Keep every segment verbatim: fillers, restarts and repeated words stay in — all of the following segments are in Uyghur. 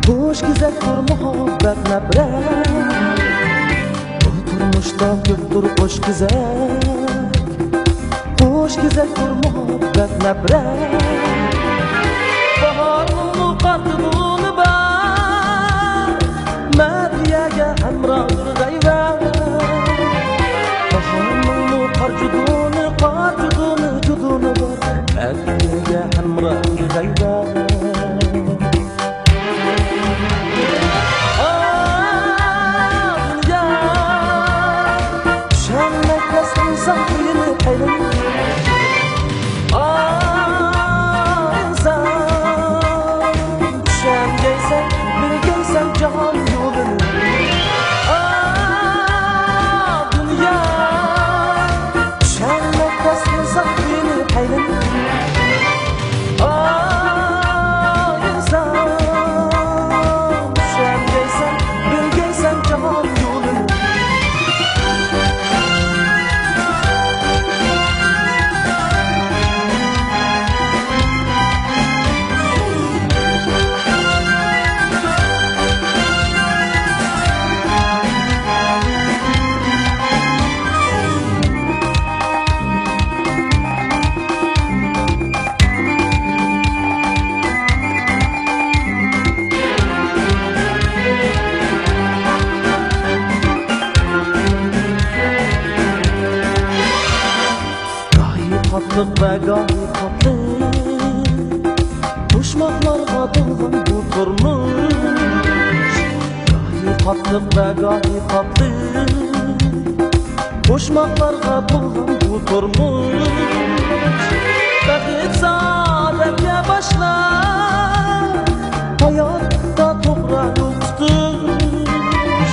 خۇش كېزەكتۇر مۇھەببەت نەپرەت، بۇ تۇرمۇشتا كۆپتۇر خۇش كېزەك. خۇش كېزەكتۇر مۇھەببەت نەپرەت، باھارنىڭمۇ قارتىدۇنى بار، مەدھىيەگە ھەمراھدۇر غەيۋەت. باھارنىڭمۇ قارچۇدۇنى، قارچۇدۇنى، جۇدۇنى بار، مەدھىيەگە ھەمراھدۇر غەيۋەت. ئا، دۇنيا، چۈشەنمەك تەس ئىنسان خۇيىنى، پەيلىنى. ئا، ئىنسان، چۈشەنگەيسەن، بىلگەيسەن جاھان يولىنى. ئا، دۇنيا، چۈشەنمەك تەس ئىنسان خۇيىنى، پەيلىنى. ئا، ئىنسان، چۈشەنگەيسەن، بىلگەيسەن جاھان يولىنى. گاھى تاتلىق ۋە گاھى تاتلىق، قوشماقلارغا تولغان بۇ تۇرمۇش. گاھى تاتلىق ۋە گاھى تاتلىق، قوشماقلارغا تولغان بۇ تۇرمۇش. بەخت سائادەتكە باشلار، ھاياتتا توغرا يول تۇتۇش.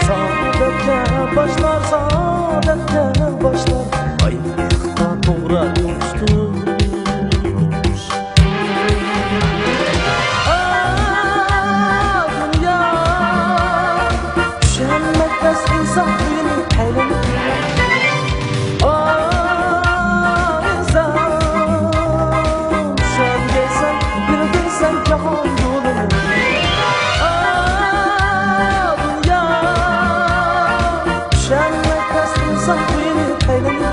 سائادەتكە باشلار، سائادەتكە باشلار، ھاياتتا توغرا يول تۇتۇش. ئا، دۇنيا، چۈشەنمەك تەس ئىنسان خۇيىنى، پەيلىنى. ئا، ئىنسان، چۈشەنگەيسەن، بىلگەيسەن جاھان يولىنى. ئا، دۇنيا، چۈشەنمەك تەس ئىنسان خۇيىنى، پەيلىنى.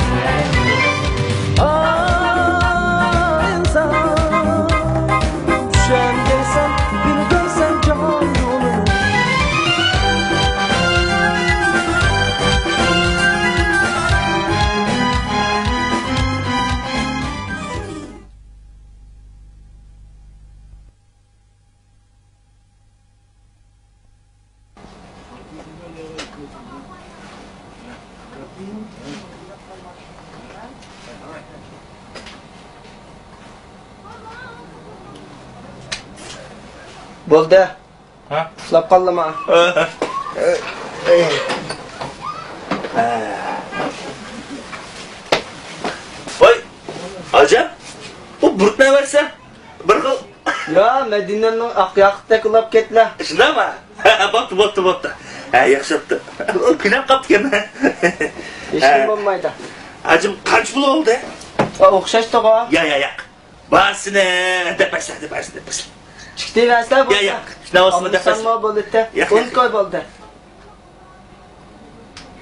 ئا، ئىنسان، چۈشەنگەيسەن، بىلگەيسەن جاھان يولىنى. بولدى. ھە؟ ئۇخلاپ قالدىما؟ ۋاي، ئاجا، بۇ بۇرۇت نەۋەرسە؟ بىر خىل. يا، مەدىنەنىڭ ئاق ياقۇتتەك ئۇلاپ كەتلە. شۇنداقمۇ؟ بوپتۇ، بوپتۇ، بوپتۇ. ھە، ياخشى بوپتۇ. ئۇ كۈنەپ قاپتىكەن. ھېچكىم بولمايدۇ. ھاجىم، قانچە پۇل بولدى؟ ئوخشاشتىغۇ. يا، يا، ياق. بارسىنى دەپ بەرسە، دەپ بەرسە، دەپ بەرسە. چىقتى بەرسە بولسا. يا، ياق. شۇنداق بولسىمۇ دەپ بەرسە. يا، ياق. ئون كوي بولدى.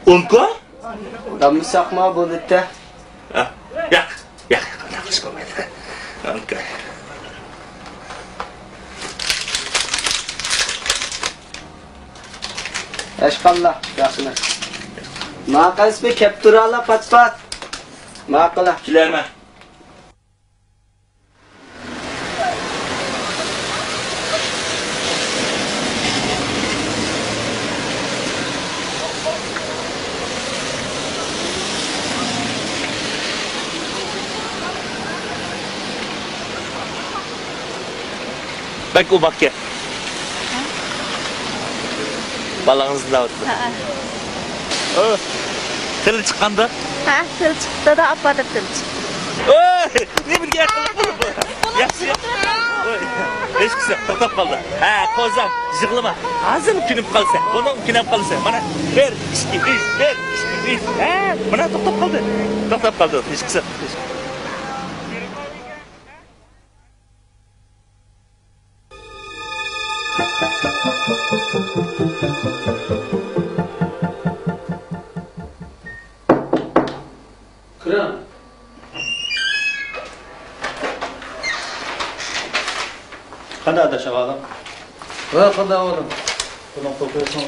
ئون كوي؟ داملىساقمۇ بولدى. ھە، ياق، ياق، ياق، ئۇنداق قىلىش بولمايدۇ. ئون كوي. ئەشقاللا، ياخشىمۇ؟ ماقەسپى كەپتۇرالا پات-پات. ماقۇلا. كېلەرمەن. بەك ئوماق گەپ. بالىڭىز ئىزدەۋاتىدۇ. ھەئە. ئۆ، تىلى چىققاندۇ؟ ھە، تىلى چىقتى. دادا، ئاپا دەپ تىلى چىقتى. ئۆي، نېمە دېگەن قىلىق بۇ؟ ياخشى. ئۆي، ھېچقىسى توختاپ قالدى. ھە، قوزام، يىغلىما. ھازىر كۈنۈپ قالسا، بۇنىڭ كۈنەپ قالسا. مانا، بىر، ئىككى، ئۈچ، بىر، ئىككى، ئۈچ. ھە، مانا توختاپ قالدى. توختاپ قالدى، ھېچقىسى. كىرىڭ. قانداق ئاداش ئاغالىق؟ ۋە قانداق ئاغالىق؟ بۇنى قويۇپ قويساڭ.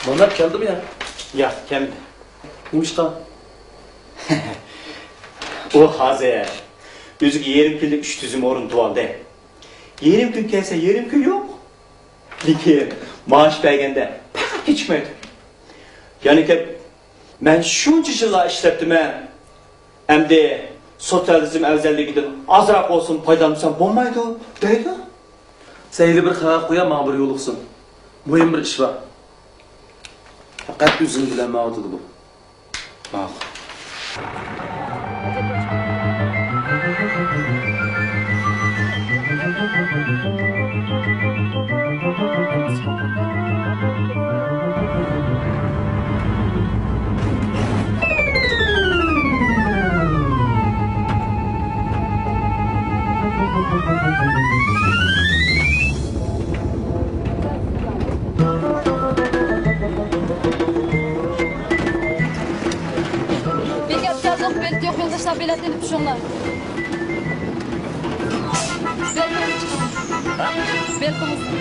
مۇنار كەلدىمۇ يا؟ ياق، كەلمىدى. نېمىشقا؟ ئۇ ھازىر ئۆزىگە يېرىم كۈنلۈك ئىش تۈزۈمى ئورنىتىۋالدى. يېرىم كۈن كەلسە، يېرىم كۈن يوق. لېكىن مائاش بەرگەندە پەقەت كېچىكمەيدۇ. يەنە كەپ، مەن شۇنچە يىللار ئىشلەپتىمەن، ئەمدى سوتسىيالىزم ئەۋزەللىكىدىن ئازراق بولسىمۇ پايدىلانمىسام بولمايدۇ، دەيدۇ. سەن ھېلى بىر خەۋەر قويا، ماڭا بىر يولۇقسۇن. مۇھىم بىر ئىش بار. پەقەت ئۆزۈڭ بىلەن ماڭا ئۆتىدۇ بۇ. ماقۇل. بېكەت كەلدۇق، بېلىت يوق يولداشلار، بېلەت ئېلىپ چۈشۈڭلار. بېلىتىڭىزنى چىقىرىڭ. بېلىتىڭىزنى.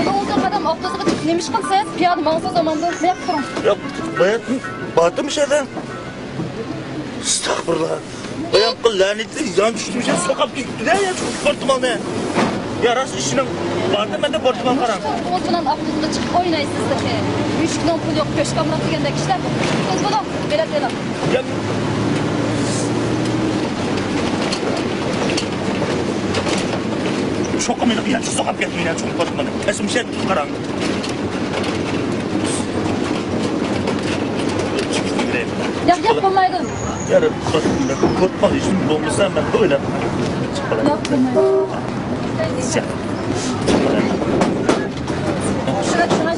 بۇ ئوڭدىن قادام ئاپتوبۇسقا چىقىپ نېمە ئىش قىلىسىز؟ پىيادە ماڭسىز ئاماندىن. بۇياققا تۇرۇڭ. ياق، باياتتىن بارتىم شەدە. ئەستەغپۇرۇللا. باياققى لەنەتلىك يان چۈشتۈم شەدە سوقاپ كېتىپتۇ-دە، يا پورتمالنى. يا راست ئىشىنىڭ باردا مەندە پورتمال قاراڭ. ئۇ بىلەن ئاپتوبۇسقا چىقىپ ئوينايسىز تېخى. مۈشۈكنىڭ پۇلى يوق، كۆشكە ئامراق دېگەندەك ئىشلەر. تېز بولۇڭ، بېلەت ئېلىڭ. يا، چوقۇم مېنى يانچۇق سوقاپ كەتمەيلى، چوقۇم قورقمىدىم. ئەسلىمىشە قاراڭ. ياق، ياق، بولمايدۇ. يا، قورقماڭ، ھېچنېمە بولمىسا، مەن ئويلاپ چىقىپ قالاي. ياق، بولمايدۇ. ياق. شۇنى، شۇنى.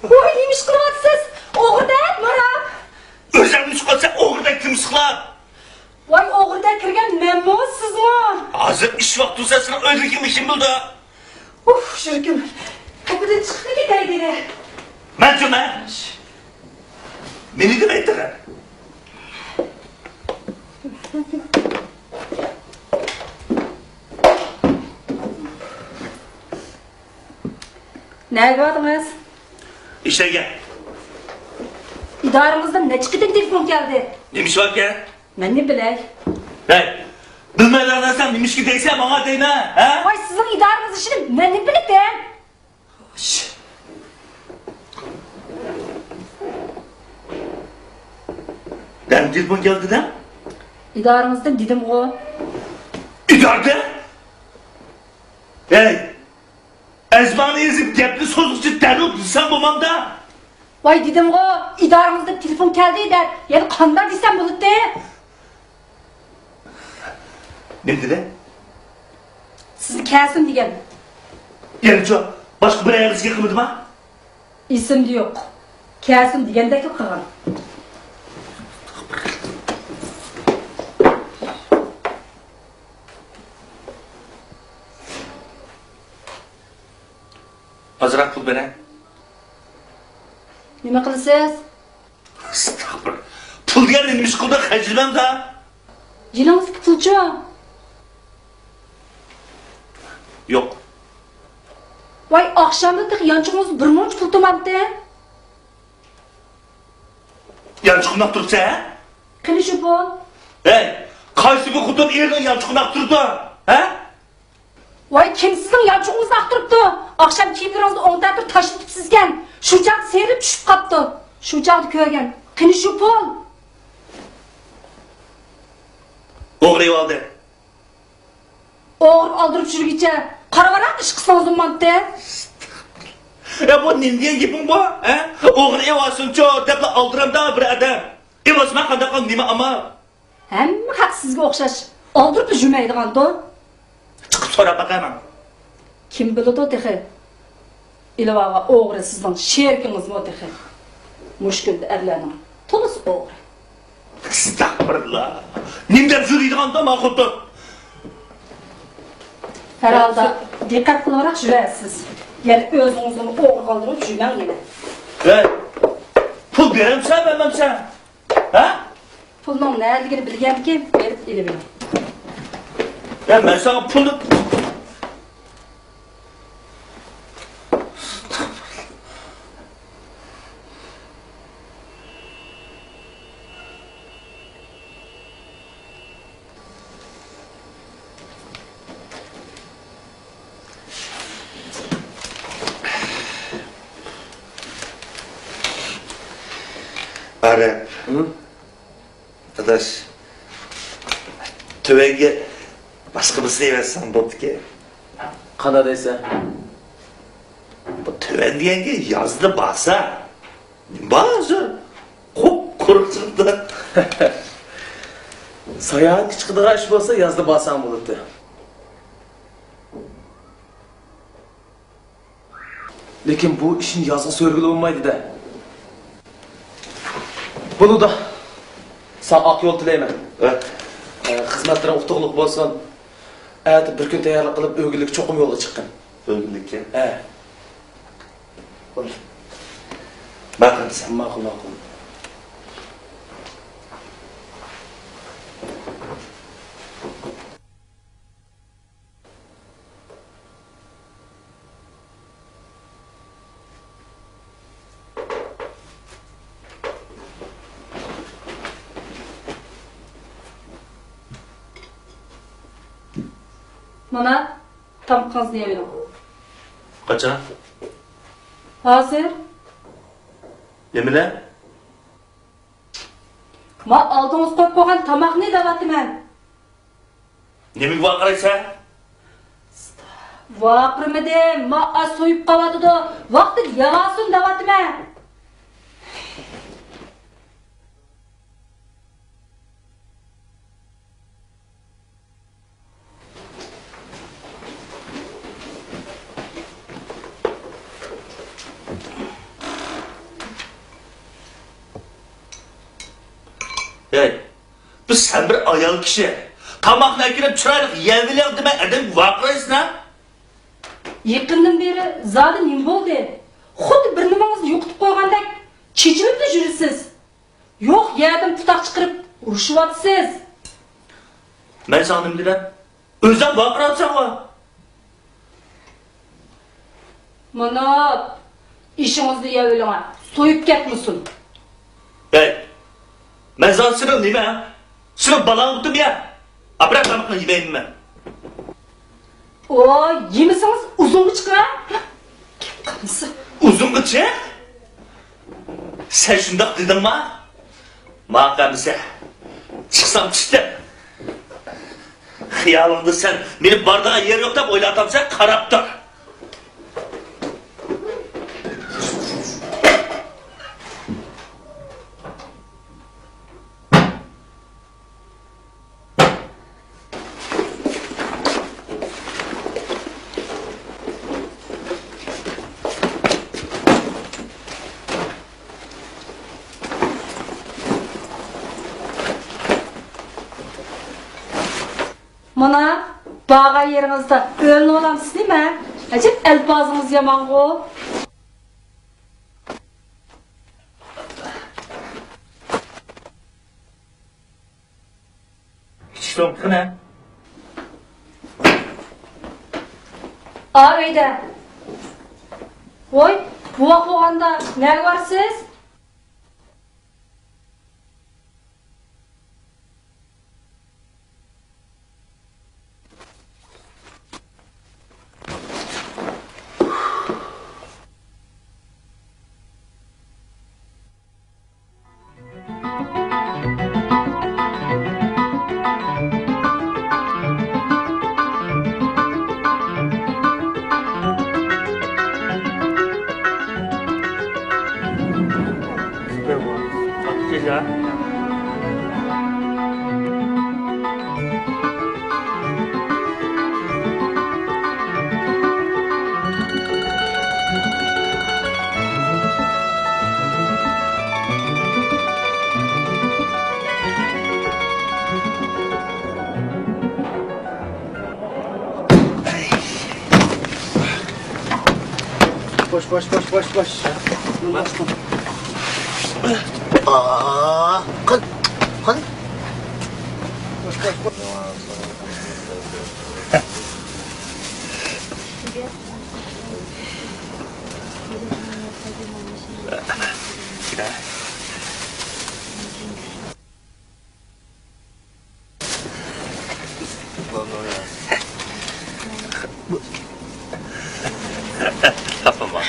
ۋاي، نېمە ئىش قىلىۋاتىسىز؟ ئوغرىدەك ماراپ. ئۆزۈڭنى چىقارسا ئوغرىدەك تىمسىقلاپ. ۋاي، ئوغرىدەك كىرگەن مەنمۇ، سىزمۇ؟ ھازىر ئىش ۋاقتى بولسا سېنىڭ ئۆيدىكىنى كىم بىلىدۇ؟ ئۇھ، يۈرىكىم. قاپىدىن چىقىپلا كېتەي دېدى. مەن جۈمە. مېنى دېمەيتتىڭ. نەگە باردىڭىز؟ ئىشلەرگە. ئىدارىڭىزدىن نەچچە قېتىم تېلېفون كەلدى. نېمە ئىش باركەن؟ مەن نېمە بىلەي؟ ھەي، بىلمەيدىغان نەرسەڭ نېمىشقا دەيسەن ماڭا دەيمەن، ھە؟ ۋاي، سىزنىڭ ئىدارىڭىز ئىشىنى مەن نېمە بىلىمەن؟ خوش. دەم تېلېفون كەلدى دە؟ ئىدارىڭىزدىن دېدىمغۇ. ئىدارىدە؟ ھەي، ئەزماڭنى ئېزىپ گەپنى سوزغۇچە دەلۇ دېسەڭ بولمامدا؟ ۋاي دېدىمغۇ، ئىدارىڭىزدىن تېلېفون كەلدى دەپ، يەنە قانداق دېسەم بولىدۇ؟ نېمە دېدى؟ سىزنى كەلسۇن دېگەن. يەنىچۇ، باشقا بىرەر يەرگە قىلمىدىما؟ ئېسىمدە يوق. كەلسۇن دېگەندەكلا قىلغان. ئازراق پۇل بېرەي. نېمە قىلىسىز؟ ئەستەغپۇرۇللا. پۇل دېگەن نېمە ئىش قىلدى؟ خەجلىمەمدا. جېنىڭىزدىكى پۇلچۇ؟ يوق. ۋاي، ئاخشامدا تېخى يانچۇقىڭىزدا بىر مۇنچە پۇل تۇرمامتى؟ يانچۇقنى ئاقتۇرۇپسەن، ھە؟ قېنى شۇ پۇل؟ ھەي، قايسى بىر خوتۇن ئېرىنىڭ يانچۇقىنى ئاقتۇرىدۇ، ھە؟ ۋاي، كىم سىزنىڭ يانچۇقىڭىزنى ئاقتۇرۇپتۇ؟ ئاخشام كىيىملىرىڭىزنى ئوڭتەتتۈرۈپ تاشلىتىپسىزكەن. شۇ چاغدا سېرىپ چۈشۈپ قاپتۇ. شۇ چاغدا كۆرگەن. قېنى شۇ پۇل؟ ئوغرى ئېۋالدى. ئوغرى ئالدۇرۇپ يۈرگىچە قارىۋاراق ئىش قىلسىڭىز بولمامتى؟ يا، بۇ نېمە دېگەن گېپىڭ بۇ، ھە؟ ئوغرى ئېۋالسۇنچۇ دەپلا ئالدۇرامدا بىر ئادەم. ئېۋالسىمۇ قانداق قىلىڭ، نېمە ئامال؟ ھەممە خەق سىزگە ئوخشاش ئالدۇرۇپلا يۈرمەيدىغاندۇ. چىقىپ سوراپ باقاي مەن. كىم بىلىدۇ تېخى؟ ئىلىۋاغا ئوغرى سىزنىڭ شېرىكىڭىزمۇ تېخى؟ مۇشۇ كۈندە ئەرلەرنىڭ تولىسى ئوغرى. ئەستەغپۇرۇللا. نېمە دەپ يۈرىدىغاندا ما خوتۇن؟ ھەر ھالدا دىققەت قىلىۋراق يۈرەرسىز. يەنە ئۆزىڭىزنىمۇ ئوغرى قالدۇرۇپ يۈرمەڭ يەنە. ھەي، پۇل بېرەمسەن، بەرمەمسەن؟ ھە؟ پۇلنىڭ نەدىكىنى بىلگەندىكىن بېرىپ ئېلىۋېلىڭ. يا، مەن ساڭا پۇلنى ئارەپ. ھە؟ ئاداش، تۆۋەنگە باشقا بىرسىنى ئەۋەتسەڭ بوپتىكەن. قانداق دەيسەن؟ بۇ تۆۋەن دېگەنگە يازدا بارسا، نېمە بار ھازىر؟ قۇپقۇرۇق چىقىپتۇ. ساياھەتكە چىقىدىغان ئىش بولسا يازدا بارساڭ بولاتتى. لېكىن بۇ ئىشنى يازغا سۆرىگىلى بولمايدۇ-دە. بولىدۇ. ساڭا ئاق يول تىلەيمەن. ھە. ئە، خىزمەتلىرىڭ ئۇتۇقلۇق بولسۇن. ئەتە بىر كۈن تەييارلىق قىلىپ، ئۆگۈنلۈككە چوقۇم يولغا چىققىن. ئۆگۈنلۈككە؟ ھە. بولدى. ماقۇل دېسەم. ماقۇل، ماقۇل. مانا، تامىقىڭىزنى يەۋېلىڭ. قاچان؟ ھازىر. نېمىلەر؟ ما ئالدىڭىزغا قويۇپ قويغان تاماقنى دەۋاتىمەن. نېمىگە ۋارقىرايسەن؟ ۋارقىرىمىدىم، ما ئاز سويۇپ قاۋاتىدۇ، ۋاقتىدا يەۋالسۇن دەۋاتىمەن. ھەي، بىز سەن بىر ئايال كىشى. تاماقنى ئەكىرىپ چىرايلىق يەۋېلىڭ دېمەي ئادەمگە ۋارقىرايسەن ھە؟ يېقىندىن بېرى زادى نېمە بولدى؟ خۇددى بىر نېمىڭىزنى يوقىتىپ قويغاندەك چېچىلىپلا يۈرىسىز. يوق يەردىن پۇتاق چىقىرىپ ئۇرۇشۇۋاتىسىز. مەن ساڭا نېمە دېدىم؟ ئۆزۈڭ ۋارقىراۋاتساڭغۇ. مانا، ئېشىڭىزنى يەۋېلىڭە، سويۇپ كەتمىسۇن. ھەي، مەن زادى سېنىڭ نېمە؟ سېنىڭ بالاڭمىدىم يا؟ ئاپىرىن تامىقىڭنى يېمەيمەن مەن. ئوي، يېمىسىڭىز ئۇزۇنغا چىقىڭ. ئۇزۇنغىچە؟ سەن شۇنداق دېدىڭما؟ ماقۇل ئەمىسە. چىقسام چىقتىم. خىيالىڭدا سەن مېنى بارىدىغان يېرى يوق دەپ ئويلاۋاتامسەن؟ قاراپ تۇر. مانا، بارغان يېرىڭىزدە ئۆرۈلۈۋالامسىز نېمە؟ ئەجەب ئەلپازىڭىز يامانغۇ. ئىچىشتىن قېنى؟ ئا ئۆيدە. ۋوي، بوۋاق بولغاندا نەگە بارىسىز؟ بوش، بوش، بوش، بوش، بوش. ئاا، قىل، قىل. بوش، بوش، بوش. تاپىمەن.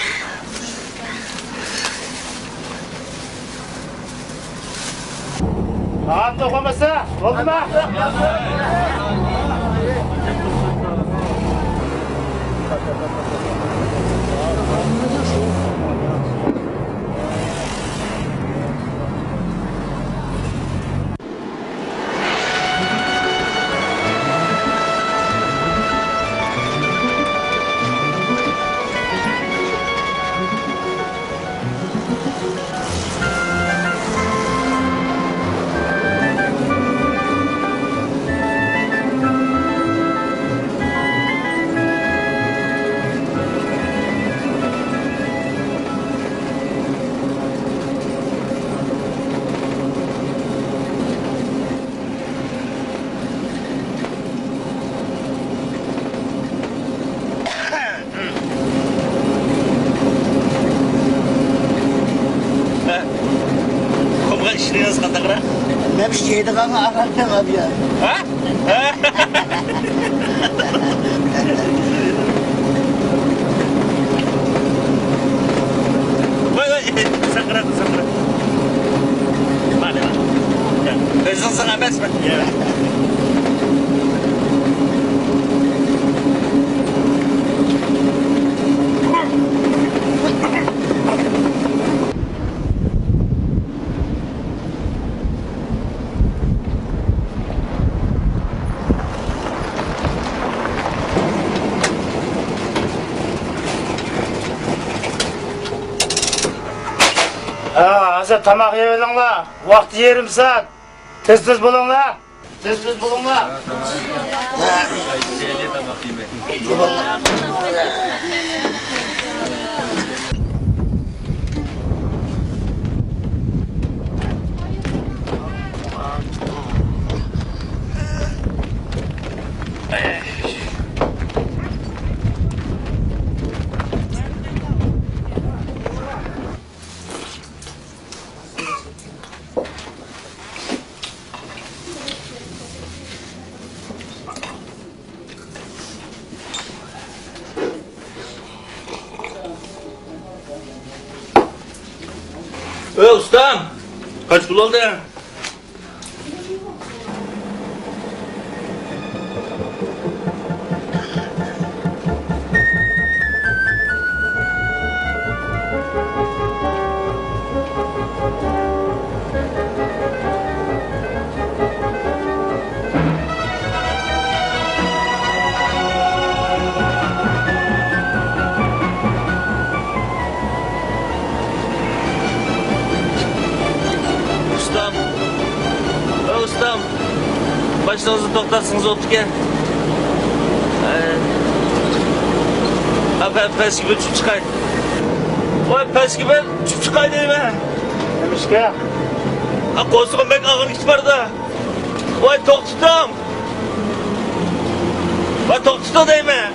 تائام توقۇمىسا، بولدىما؟ قومغان ئىشلىرىڭىز قانداقراق؟ مەن مۇشۇ يەيدىغانغا ئاغرىدىم، ئابىيا. ھە؟ ۋاي، ۋاي، ساقراق، ساقراق. مانا، مانا. ئۆزۈڭنىڭ ئەمەسمۇ؟ ھە، ھازىر تاماق يەۋېلىڭلار. ۋاقتى يېرىم سائەت. تېز-تېز بولۇڭلار. تېز-تېز بولۇڭلار. ئۆي ئۇستام، قاچ پۇل ئالدىڭ؟ توختاتسىڭىز بوپتىكەن. ئە، پەسكە بىر چۈشۈپ چىقاي. ۋاي، پەسكە بىر چۈشۈپ چىقاي دەيمەن. نېمىشقا؟ قورسىقىم بەك ئاغرىپ كېتىپ بارىدۇ. ۋاي، توختىتىڭ. ۋاي، توختىتىڭ دەيمەن.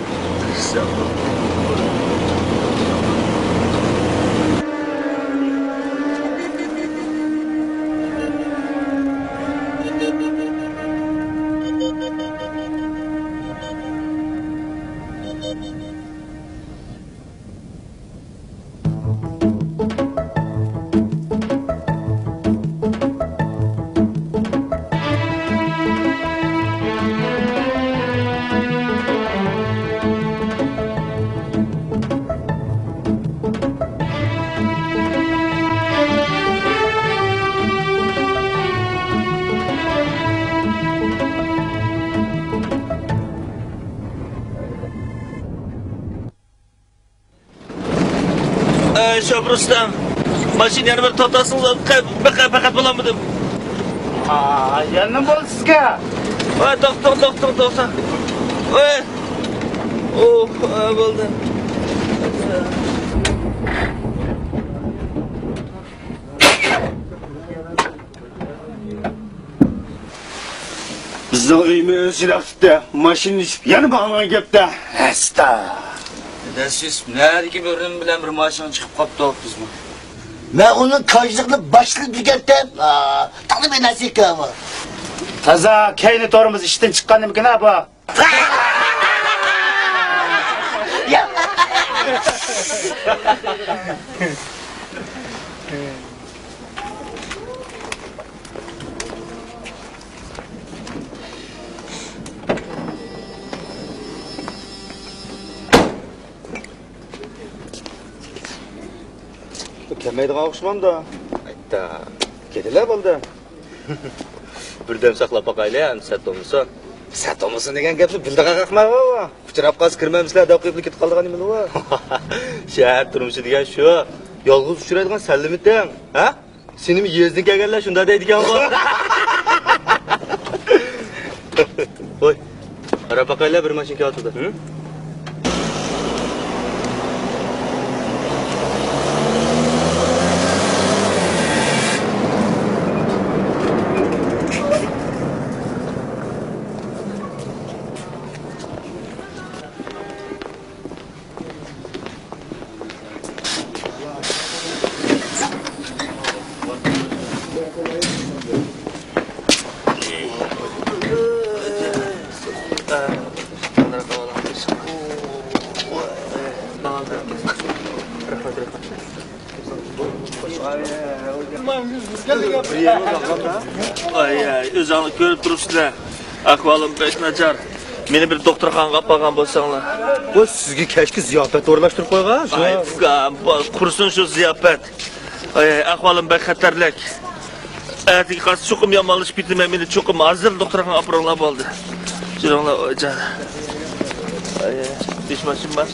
ئەي، شوپۇر ئۇستام، ماشىنا يەنە بىر توختاتسىڭىز، پەقەت بولالمىدىم. ئا، يەنە بولدى سىزگە. ۋاي، توختاڭ، توختاڭ، توختاڭ. ۋاي. ئوھ، ئا، بولدى. بىزنىڭ ئۆيمۇ ئۆزى يىراق تۇتتى. ماشىنا ئېشىپ يەنە باغلىغان گەپتە. ھەستا. دەسسىز، نەدىكى بىر ئورۇن بىلەن بىر ماشىنا چىقىپ قاپتۇ بىزمۇ. مەن ئۇنىڭ كاجلىقىنى باشلىدى دېگەنتىم. تاغدا بىر نەرسە ئىكەن بۇ. تازا كەينى تورمۇز ئىشتىن چىققان نېمىكىن ھە بۇ؟ كەلمەيدىغان ئوخشىمامدۇ؟ ئايتا، كېلىلە بولدى. بىردەم ساقلاپ باقايلى، ئەمدى سەت بولمىسۇن. سەت بولمىسۇن دېگەن گەپنى بىلىدىغان قاقماغۇ. ئۇچراپ قالسا كىرمەمسىلەر دەپ قويۇپلا كېتىپ قالىدىغان نېمىلىۋۇ؟ شەھەر تۇرمۇشى دېگەن شۇ. يالغۇز ئۇچرايدىغان سەنلىمىتىڭ، ھە؟ سېنىمۇ يېزىدىن كەلگەنلەر شۇنداق دەيدىكەنغۇ. ۋوي، قاراپ باقايلى، بىر ماشىنا كېلىۋاتىدۇ. ھە؟ ئاي، ئاي، ئۆزۈڭلار كۆرۈپ تۇرۇپسىلەر. ئەھۋالىم بەك ناچار. مېنى بىر دوختۇرخانىغا ئاپارغان بولساڭلار. بۇ سىزگە كەچكە زىياپەت ئورۇنلاشتۇرۇپ قويغان، شۇ. ئاي، ئۇكام، بۇ قۇرسۇن شۇ زىياپەت. ئاي، ئەھۋالىم بەك خەتەرلىك. ئەتىگە قالسا چوقۇم يامانلىشىپ كېتىمەن، مېنى چوقۇم ھازىر دوختۇرخانىغا ئاپىرىڭلار بولدى. جۈرۈڭلار، ئايجان. ئاي، ئاي، بېشىم بار.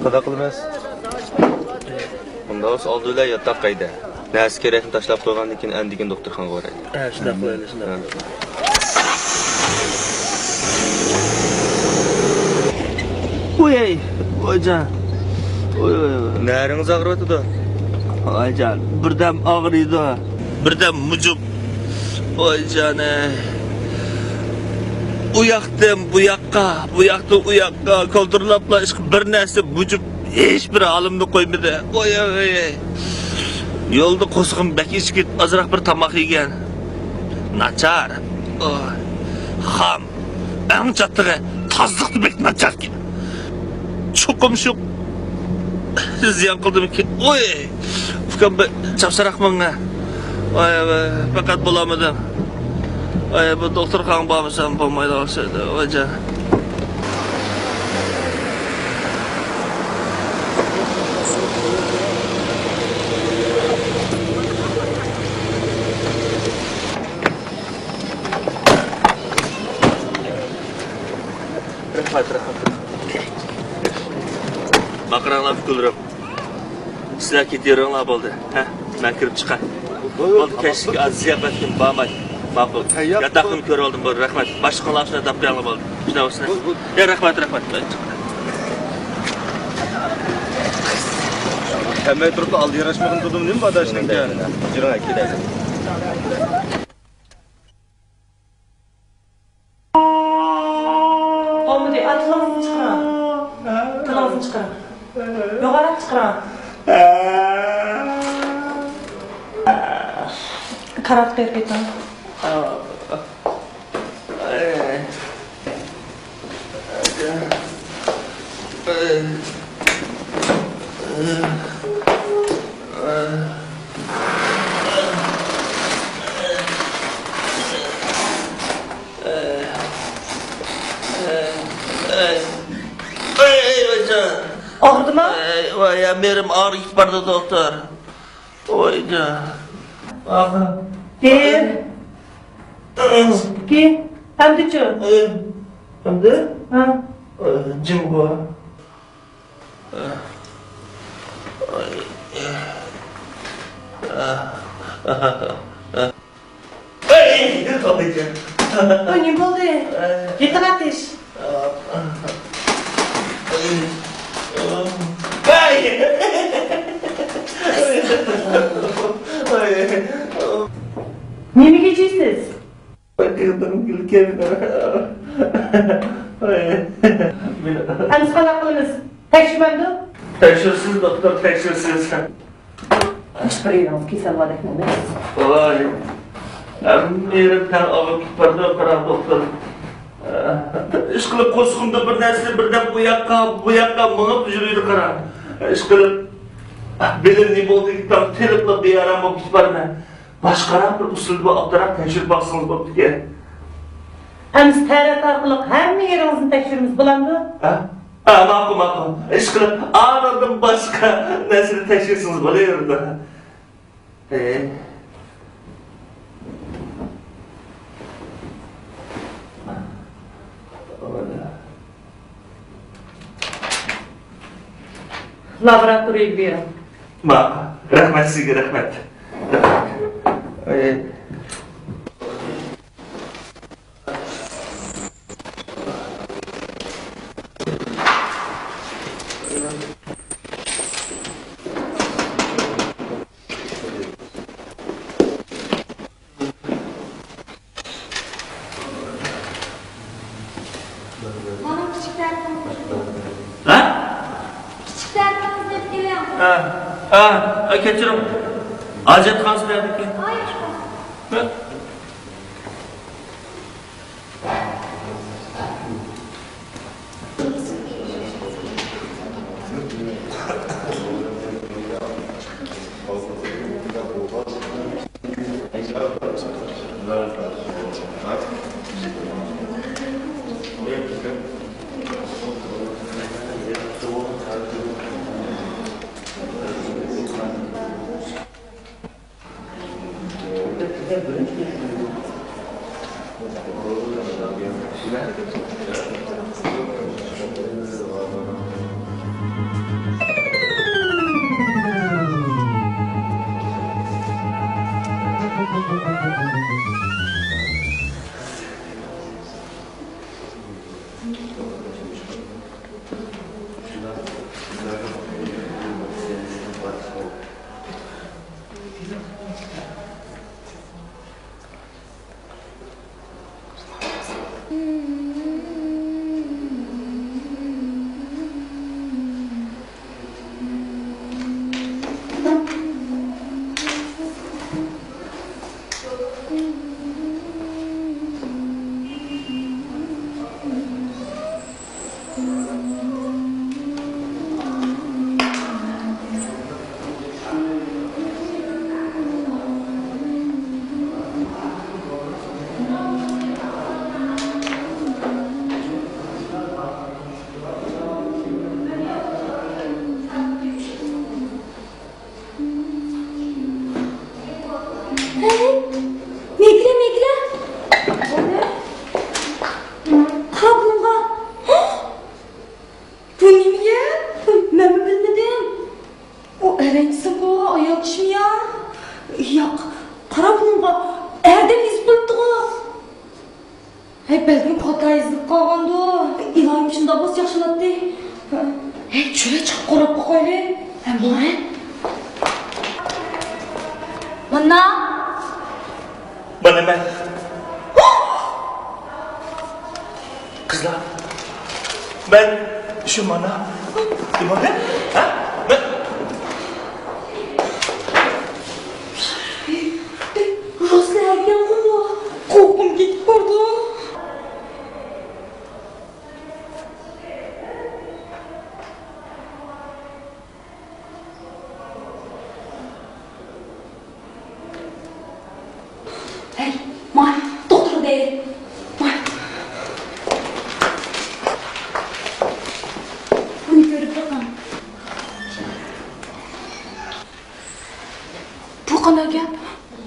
قانداق قىلىمىز؟ ئۇنداق بولسا ئالدى بىلەن ياتاق ھەيدە. نەرسە كېرەكنى تاشلاپ قويغاندىن كېيىن ئەندىكىن دوختۇرخانىغا بارايلى. ھە، شۇنداق قىلايلى، شۇنداق قىلايلى. ۋوي، ۋايجان. ۋوي، ۋوي، ۋوي. نەرىڭىز ئاغرىۋاتىدۇ؟ ۋايجان، بىردەم ئاغرىيدۇ. بىردەم مۇجۇپ. ۋايجانەي. ئۇ ياقتىن بۇ ياققا، بۇ ياقتىن ئۇ ياققا كولدۇرلاپلا ئىشقىلىپ بىر نەرسە مۇجۇپ ھېچ بىر ھالىمنى قويمىدى. ۋاي، ۋاي، ۋاي. يولدا قورسىقىم بەك ئېچىپ كېتىپ ئازراق بىر تاماق يېگەن. ناچار. ئوي. خام. ئەڭ چاتىقى تازىلىقتا بەك ناچاركەن. چوقۇم شۇ زىيان قىلدىمىكىن؟ ئوي، ئۇكام، بەك چاپسانراق ماڭا. ۋاي، ۋاي، پەقەت بولالمىدىم. ۋاي، بۇ دوختۇرخانىغا بارمىسام بولمايدىغان ئوخشايدۇ، ۋايجان. باقىراڭلار پۇتۇلىرىم. سىلەر كېتىۋېرىڭلار بولدى. ھە؟ مەن كىرىپ چىقاي. بولدى، كەچلىك ئاز زىياپەتكىن بارماي. ماقۇل. ياتاقنى كۆرۈۋالدىم، بولدى، رەھمەت. باشلىقىڭلار شۇنداق دەپ بېرىڭلار بولدى. شۇنداق بولسۇن. يا، رەھمەت، رەھمەت. كەلمەي تۇرۇپلا ئالدى ياراشمىغىن تۇردۇم، نېمە باداشنىڭكى؟ جىرىڭ ئەكىدە. بولمىدى، تىلىڭىزنى چىقىرىڭ. تىلىڭىزنى چىقىرىڭ. يوغانراق چىقىرىڭ. كاراتقا يېرىپ كېتىڭ. ئاغرىدىمۇ؟ ۋاي، يا، مېرىم ئاغرىپ كېتىپ بارىدۇ، دوختۇر. ۋايجان. ئاغا. بىر. ئىككى. ئەمدىچۇ؟ ئەمدى؟ ھە. جىمغۇ. ئاي، ئاي، ئاي. بۇ نېمە بولدى؟ ئاي. يېتىۋاتىش. ئاي. ئاي. نېمىگە جىيسىز؟ ئەمىسە قانداق قىلىمىز؟ تەكشۈرمەمدۇ؟ تەكشۈرسىز، دوختۇر، تەكشۈرسىز. ھېچبىر يېرىڭىز كېسەل باردەك ئەمەس. ۋاي، ھەممە يېرىم تەڭ ئاغرىپ كېتىپ بارىدۇ، قاراڭ، دوختۇر. ئىشقىلىپ قورسىقىمدا بىر نەرسە بىردەم ئۇ ياققا، بۇ ياققا مېڭىپ يۈرىدۇ، قاراڭ. ئىشقىلىپ بېلىم نېمە بولدى، تېخىپلا بىئارام بولۇپ كېتىپ بارىمەن. باشقىراق بىر ئۇسۇل بار، ئالدىراق تەكشۈرۈپ باقسىڭىز بوپتىكەن. ئەمىسە تەرەت ئارقىلىق ھەممە يېرىڭىزنى تەكشۈرىمىز، بولامدۇ؟ ھە؟ ھە، ماقۇل، ماقۇل. ئىشقىلىپ ئانىدىن باشقا نەرسىنى تەكشۈرسىڭىز بولۇۋېرىدۇ. ھە. لابوراتورىيەگە بېرىڭ. ماقۇل. رەھمەت سىزگە، رەھمەت. رەھمەت. مانا كىچىك تەرىتىڭىزنى ئېلىپ كېلىڭ. ھە؟ كىچىك تەرىتىڭىزنى ئېلىپ كېلىڭ. ھە، ھە، ھە، كەچۈرۈڭ. ھاجەتخانىسى نەدىكى؟ ھە؟ ھەي، مېگىلە، مېگىلە. قاپلىڭغا. بەلكىم پاتا ئېزىلىپ قالغاندۇ؟ ئىلاھىم، شۇنداق بولسا ياخشىلاتتى. ھەي، چۈرە چىقىپ قاراپ باقايلى. ھە، ماڭە. مانا. مانا مەن. قىزلار، مەن شۇ مانا. نېمە؟ ھە؟ مەن. راست ئەركەنغۇ بۇ. قورقۇم كېتىپ بارىدۇ. ھەي، ماڭ، دوختۇر دەيلى. ماڭ. بۇنى كۆرۈپ بېقىڭ. بۇ قانداق گەپ؟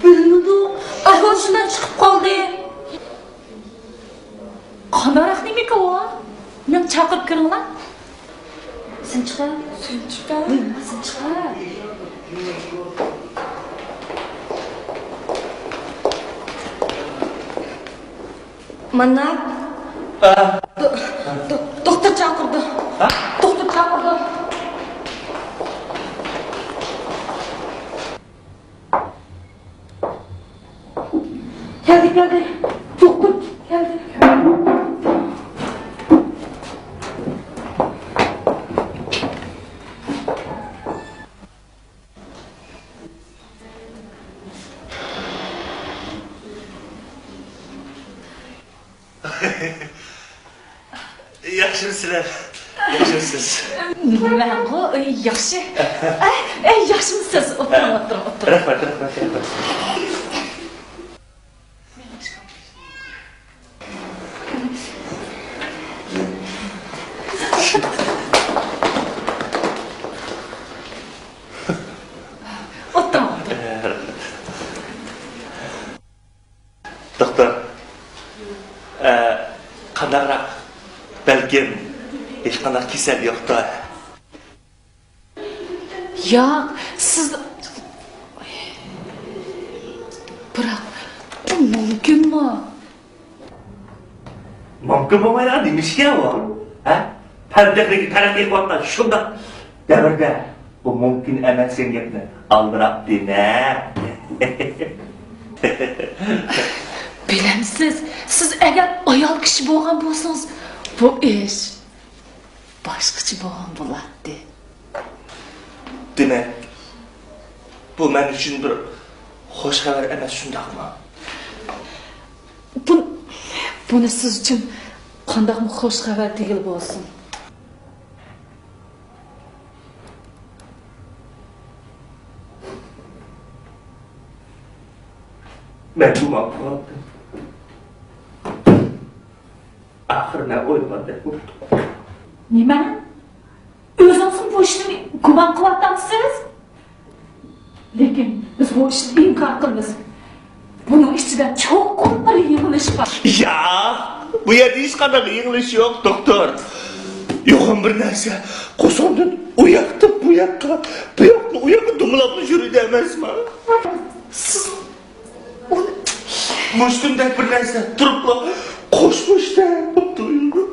بىلمىدۇق. ئەھۋال شۇنداق چىقىپ قالدى. قانداقراق نېمىكى ئۇ؟ مېنى چاقىرىپ كۆرۈڭلار. سىنچىقا. سىنچىقا. ۋوي، سىنچىقا. مانا. ئا. دو-، دو-، دوختۇر چاقىرىدۇ. ھە؟ دوختۇر چاقىرىدۇ. كەلدى، كەلدى. دوختۇر كەلدى. ياخشىمۇسىلەر؟ ياخشىمۇسىز؟ مەنغۇ، ئەي، ياخشى. ئەي، ئەي، ياخشىمۇسىز؟ ئولتۇرۇڭ، ئولتۇرۇڭ، ئولتۇرۇڭ. رەھمەت، رەھمەت، رەھمەت. ئولتۇرۇڭ، ئولتۇرۇڭ. دوختۇر، ئە، قانداقراق؟ بەلكىم ھېچقانداق كېسەل يوقتۇ. ياق، سىز، بىراق، بۇ مۇمكىنمۇ؟ مۇمكىن بولمايدىغان نېمە ئىشكەن ئۇ؟ ھە؟ پەن تېخنىكا تەرەققىي قىلىۋاتقان شۇنداق دەۋردە بۇ مۇمكىن ئەمەس دېگەن گەپنى ئالدىراپ دېمە. بىلەمسىز، سىز ئەگەر ئايال كىشى بولغان بولسىڭىز، بۇ ئىش باشقىچە بولغان بولاتتى. دېمەك، بۇ مەن ئۈچۈن بىر خوش خەۋەر ئەمەس، شۇنداقمۇ؟ بۇ، بۇنى سىز ئۈچۈن قانداقمۇ خوش خەۋەر دېگىلى بولسۇن؟ مەن گۇمان قىلاتتىم. ئاخىرى مەن ئويلىغاندەك بوپتۇ. نېمە؟ ئۆزىڭىزمۇ بۇ ئىشنى گۇمان قىلىۋاتامسىز؟ لېكىن بىز بۇ ئىشنى ئىنكار قىلىمىز. بۇنىڭ ئىچىدە چوقۇم بىر يىغىلىش بار. ياق، بۇ يەردە ھېچقانداق يىغىلىش يوق، دوختۇر. يوغان بىر نەرسە قورسىقىمدىن ئۇ ياقتىن بۇ ياققا، بۇ ياقتىن ئۇ ياققا دومىلاپلا يۈرىدۇ ئەمەسمۇ؟ سىز ئۇنى مۇشتۇمدەك بىر نەرسە تۇرۇپلا قوشمۇشتەك بولۇپ تۇرىدۇ.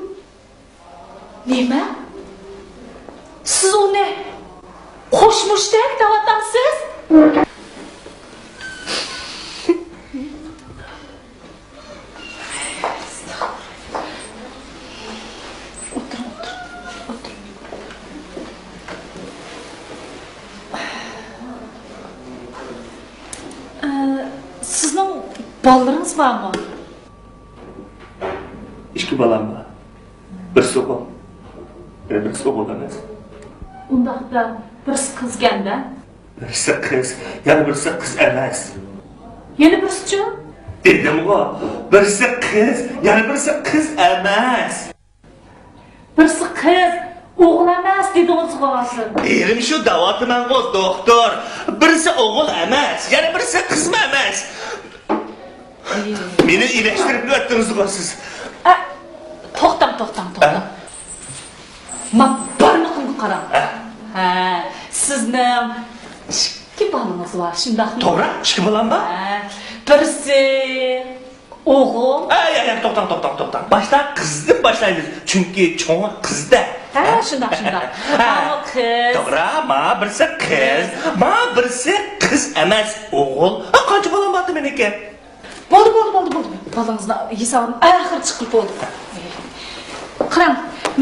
نېمە؟ سىز ئۇنى قوشمۇشتەك دەۋاتامسىز؟ ئولتۇرۇڭ، ئولتۇرۇڭ، ئولتۇرۇڭ. ئە، سىزنىڭ بالىلىرىڭىز بارمۇ؟ ئىككى بالام بار. بىرسى ئوغۇل، بىرسى ئوغۇل ئەمەس. ئۇنداقتا بىرسى قىزكەن-دە؟ بىرسى قىز، يەنە بىرسى قىز ئەمەس. يەنە بىرسىچۇ؟ دېدىمغۇ، بىرسى قىز، يەنە بىرسى قىز ئەمەس. بىرسى قىز، ئوغۇل ئەمەس دېدىڭىزغۇ ھازىر. ئېرىم شۇ دەۋاتىمەنغۇ، دوختۇر. بىرسى ئوغۇل ئەمەس، يەنە بىرسى قىزمۇ ئەمەس. مېنى ئىلەشتۈرۈپ ئۆتتىڭىزغۇ سىز. ئە، توختاڭ، توختاڭ، توختاڭ. ئە؟ ما بارمىقىمغا قاراڭ. ئە؟ ھە، سىزنىڭ ئىككى بالىڭىز بار، شۇنداقمۇ؟ توغرا، ئىككى بالام بار. ھە، بىرسى ئوغۇل. ئەي، ئەي، ئەي، توختاڭ، توختاڭ، توختاڭ. باشتا قىزدىن باشلايمىز. چۈنكى چوڭى قىزدا. ھە، ھە؟ شۇنداق، شۇنداق. ھە. ماۋۇ قىز. توغرا، ما بىرسى قىز، ما بىرسى قىز ئەمەس، ئوغۇل. ھە، قانچە بالام بارتى مېنىڭكى؟ بولدى، بولدى، بولدى، بولدى. بالىڭىزنىڭ ھېسابىنى ئاخىرى چىقىپ بولدى. قاراڭ،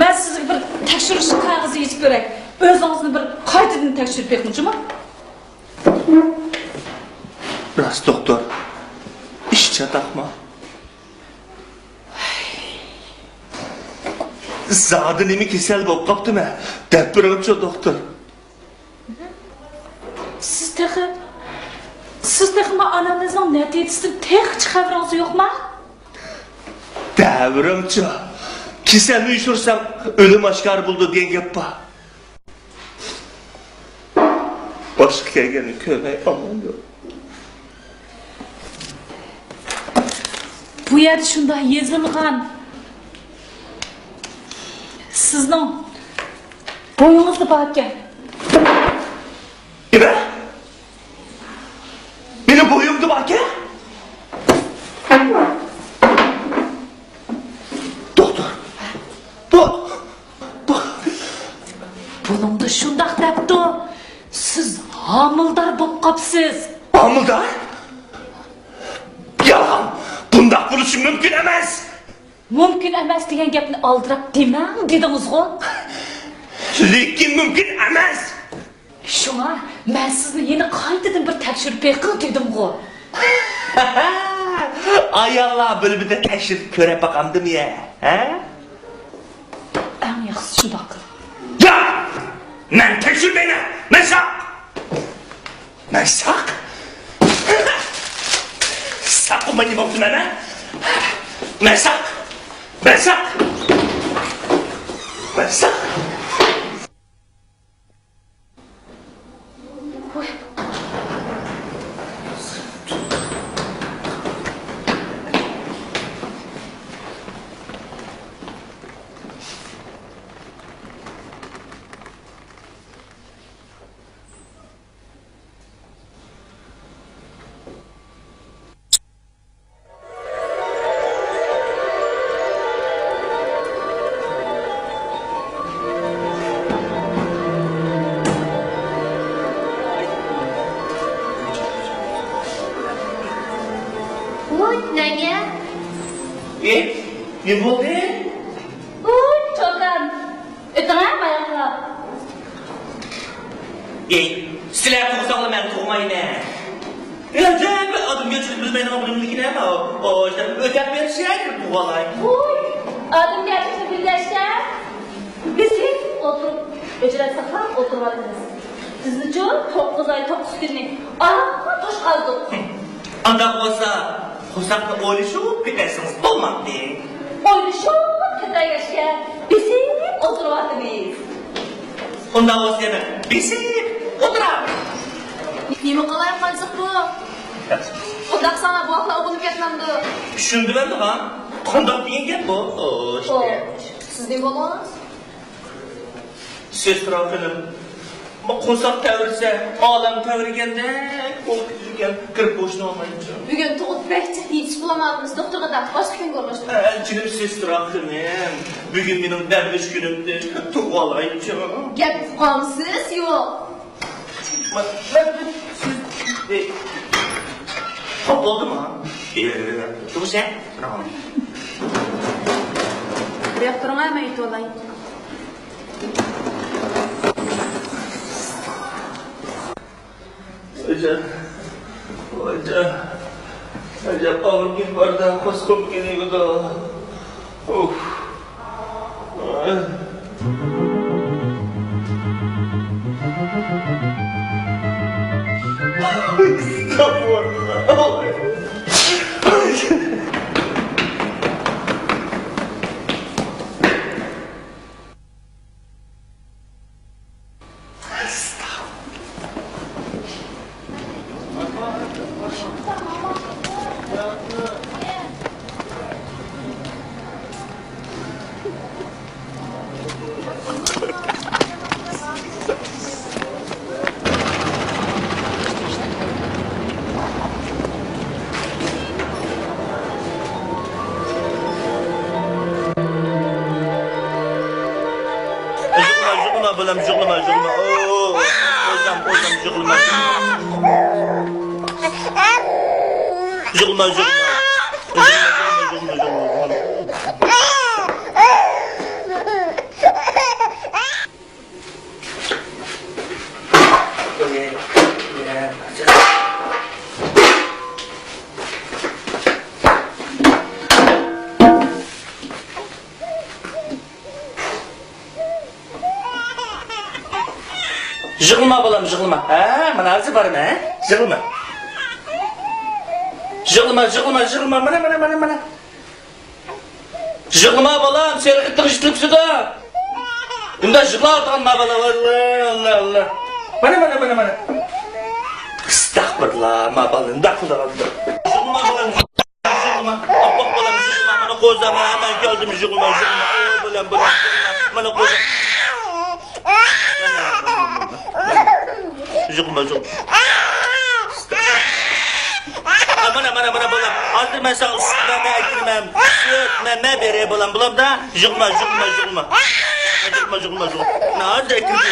مەن سىزگە بىر تەكشۈرۈش قەغىزى يېزىپ بېرەي. ئۆزىڭىزنى بىر قايتىدىن تەكشۈرۈپ بېقىڭ، جۇمۇ. راست، دوختۇر. ئىش چاتاقما؟ زادى نېمە كېسەل بولۇپ قاپتىمەن؟ دەپ بېرىڭچۇ، دوختۇر. سىز تېخى، سىز تېخى ما ئانامىزنىڭ نەتىجىسىدىن تېخىچە خەۋىرىڭىز يوقما؟ دەۋرىمچۇ، كېسەلنى يوشۇرساڭ، ئۆلۈم ئاشكارا بولىدۇ دېگەن گەپ بار. باشقا كەلگەننى كۆرمەي ئامان يوق. بۇ يەردە شۇنداق يېزىلغان. سىزنىڭ بويىڭىزدا باركەن. نېمە؟ مېنىڭ بويۇمدا باركەن؟ دوختۇر، بۇ، بۇ. بۇنىڭدا شۇنداق دەپتۇ، سىز ھامىلىدار بولۇپ قاپسىز. ھامىلىدار؟ يالغان! بۇنداق بولۇشى مۇمكىن ئەمەس! مۇمكىن ئەمەس دېگەن گەپنى ئالدىراپ دېمەڭ دېدىڭىزغۇ؟ لېكىن مۇمكىن ئەمەس! شۇڭا مەن سىزنى يەنە قايتىدىن بىر تەكشۈرۈپ بېقىڭ دېدىمغۇ؟ ئاياللار بۆلۈمىدە تەكشۈرۈپ كۆرۈپ باقامدىم يە، ھە؟ ئەڭ ياخشىسى شۇنداق قىلىڭ. ياق! مەن تەكشۈرمەيمەن! مەن ساق! مەن ساق! ساق بولماي نېمە بوپتىمەن مەن؟ مەن ساق! مەن ساق! مەن ساق! ۋوي، نەگە؟ ئېي، نېمە بولدى؟ ۋوي، چوكان! ئۆتۈڭە، ماياقلاپ. ئېي، سىلەر تۇغساڭلار مەن تۇغمايمەن. ئەجەب، ئادەمگەرچىلىك بىلمەيدىغان بىر نېمىلىكىن ھەم، ئو، ئۆتەپ بېرىشەر، بۇغالاي. ۋوي، ئادەمگەرچىلىكنى بىلمەيسىلەر. بىز ھېچ ئولتۇرۇپ، ئۆچرەت ساقلاپ ئولتۇرۇۋاتىمىز. بىزنىچۇ توققۇز ئاي، توققۇز كۈننى ئاران توشقانلىدۇق. ئانداق بولسا، قورساقنى ئويلىشىپ كېتەرسىڭىز بولمامدى؟ ئويلىشىپ كېتەرگەچكە، بېسىپ ئولتۇرۇۋاتىمىز. ئۇنداق بولسا يەنە بېسىپ ئولتۇراڭ. نېمە قىلاي قانچىلىق بۇ؟ ئۇنداق ساڭا بوۋاقلار ئوغۇلنى كەتمەمدۇ؟ چۈشەندىم ئەمدى خان. قانداق دېگەن گەپ بۇ؟ ئو، ئىشتە. ئو، سىز نېمە بولغانسىز؟ سېسترا خېنىم، بۇ قورساق تەۋرىسە، ئالەم تەۋرىگەندەك بولۇپ كېتىدىكەن، كىرىپ بوشىنى ئالمايچۇ. بۈگۈن تۇغۇپ بەك جىق يېتىشىپ بولالمايمىز، دوختۇرغا دەپ باشقا كۈنگە ئورۇنلاشتۇرۇڭ. ئە، جېنىم سېسترا خېنىم، بۈگۈن مېنىڭ دەم ئېلىش كۈنۈمدى، تۇغۇۋالايچۇ. گەپ ئۇقامسىز؟ يوق. ما، ما، سىز، ئى، خوپ بولدىمۇ؟ ئى، تۇرسا. بۇياق تۇرۇڭ، مەن يېتىۋالاي. ۋايجان، ۋايجان، ئەجەب ئاغرىپ كېتىپ باردا، قورسىقىم كېلىۋىدۇ. ئۇف. ئەستەغپۇرۇللا. بالام، يىغلىما، يىغلىما. ئو، قوزام، قوزام، يىغلىما. يىغلىما، يىغلىما. يىغلىما، يىغلىما، يىغلىما، يىغلىما. يىغلىما بالام، يىغلىما. ھە، مانا ھازىر بارىمەن، ھە؟ يىغلىما. يىغلىما، يىغلىما، يىغلىما. مانا، مانا، مانا، مانا. يىغلىما بالام، سېرىقىتىڭ يېتىلىپسىدۇ. بۇنداق يىغلاۋاتقان ما بالا، ئاللا، ئاللا، ئاللا. مانا، مانا، مانا، مانا. ئەستەغپۇرۇللا، ما بالا، مۇنداق قىلىدىغان. يىغلىما بالام، يىغلىما. ئاپئاق بالام، يىغلىما. مانا قوزام، مەن كەلدىم، يىغلىما، يىغلىما. ئو، بالام، بالام، يىغلىما. مانا قوزام. يىغلىما، يىغلىما. مانا، مانا، مانا، بالا. ھازىر مەن ساڭا سۈت مەمە ئەكىرىمەن. سۈت مەمە بېرەي، بالام، بالام دا. يىغلىما، يىغلىما، يىغلىما. يىغلىما، يىغلىما، يىغلىما. مانا ھازىر ئەكىرىپ.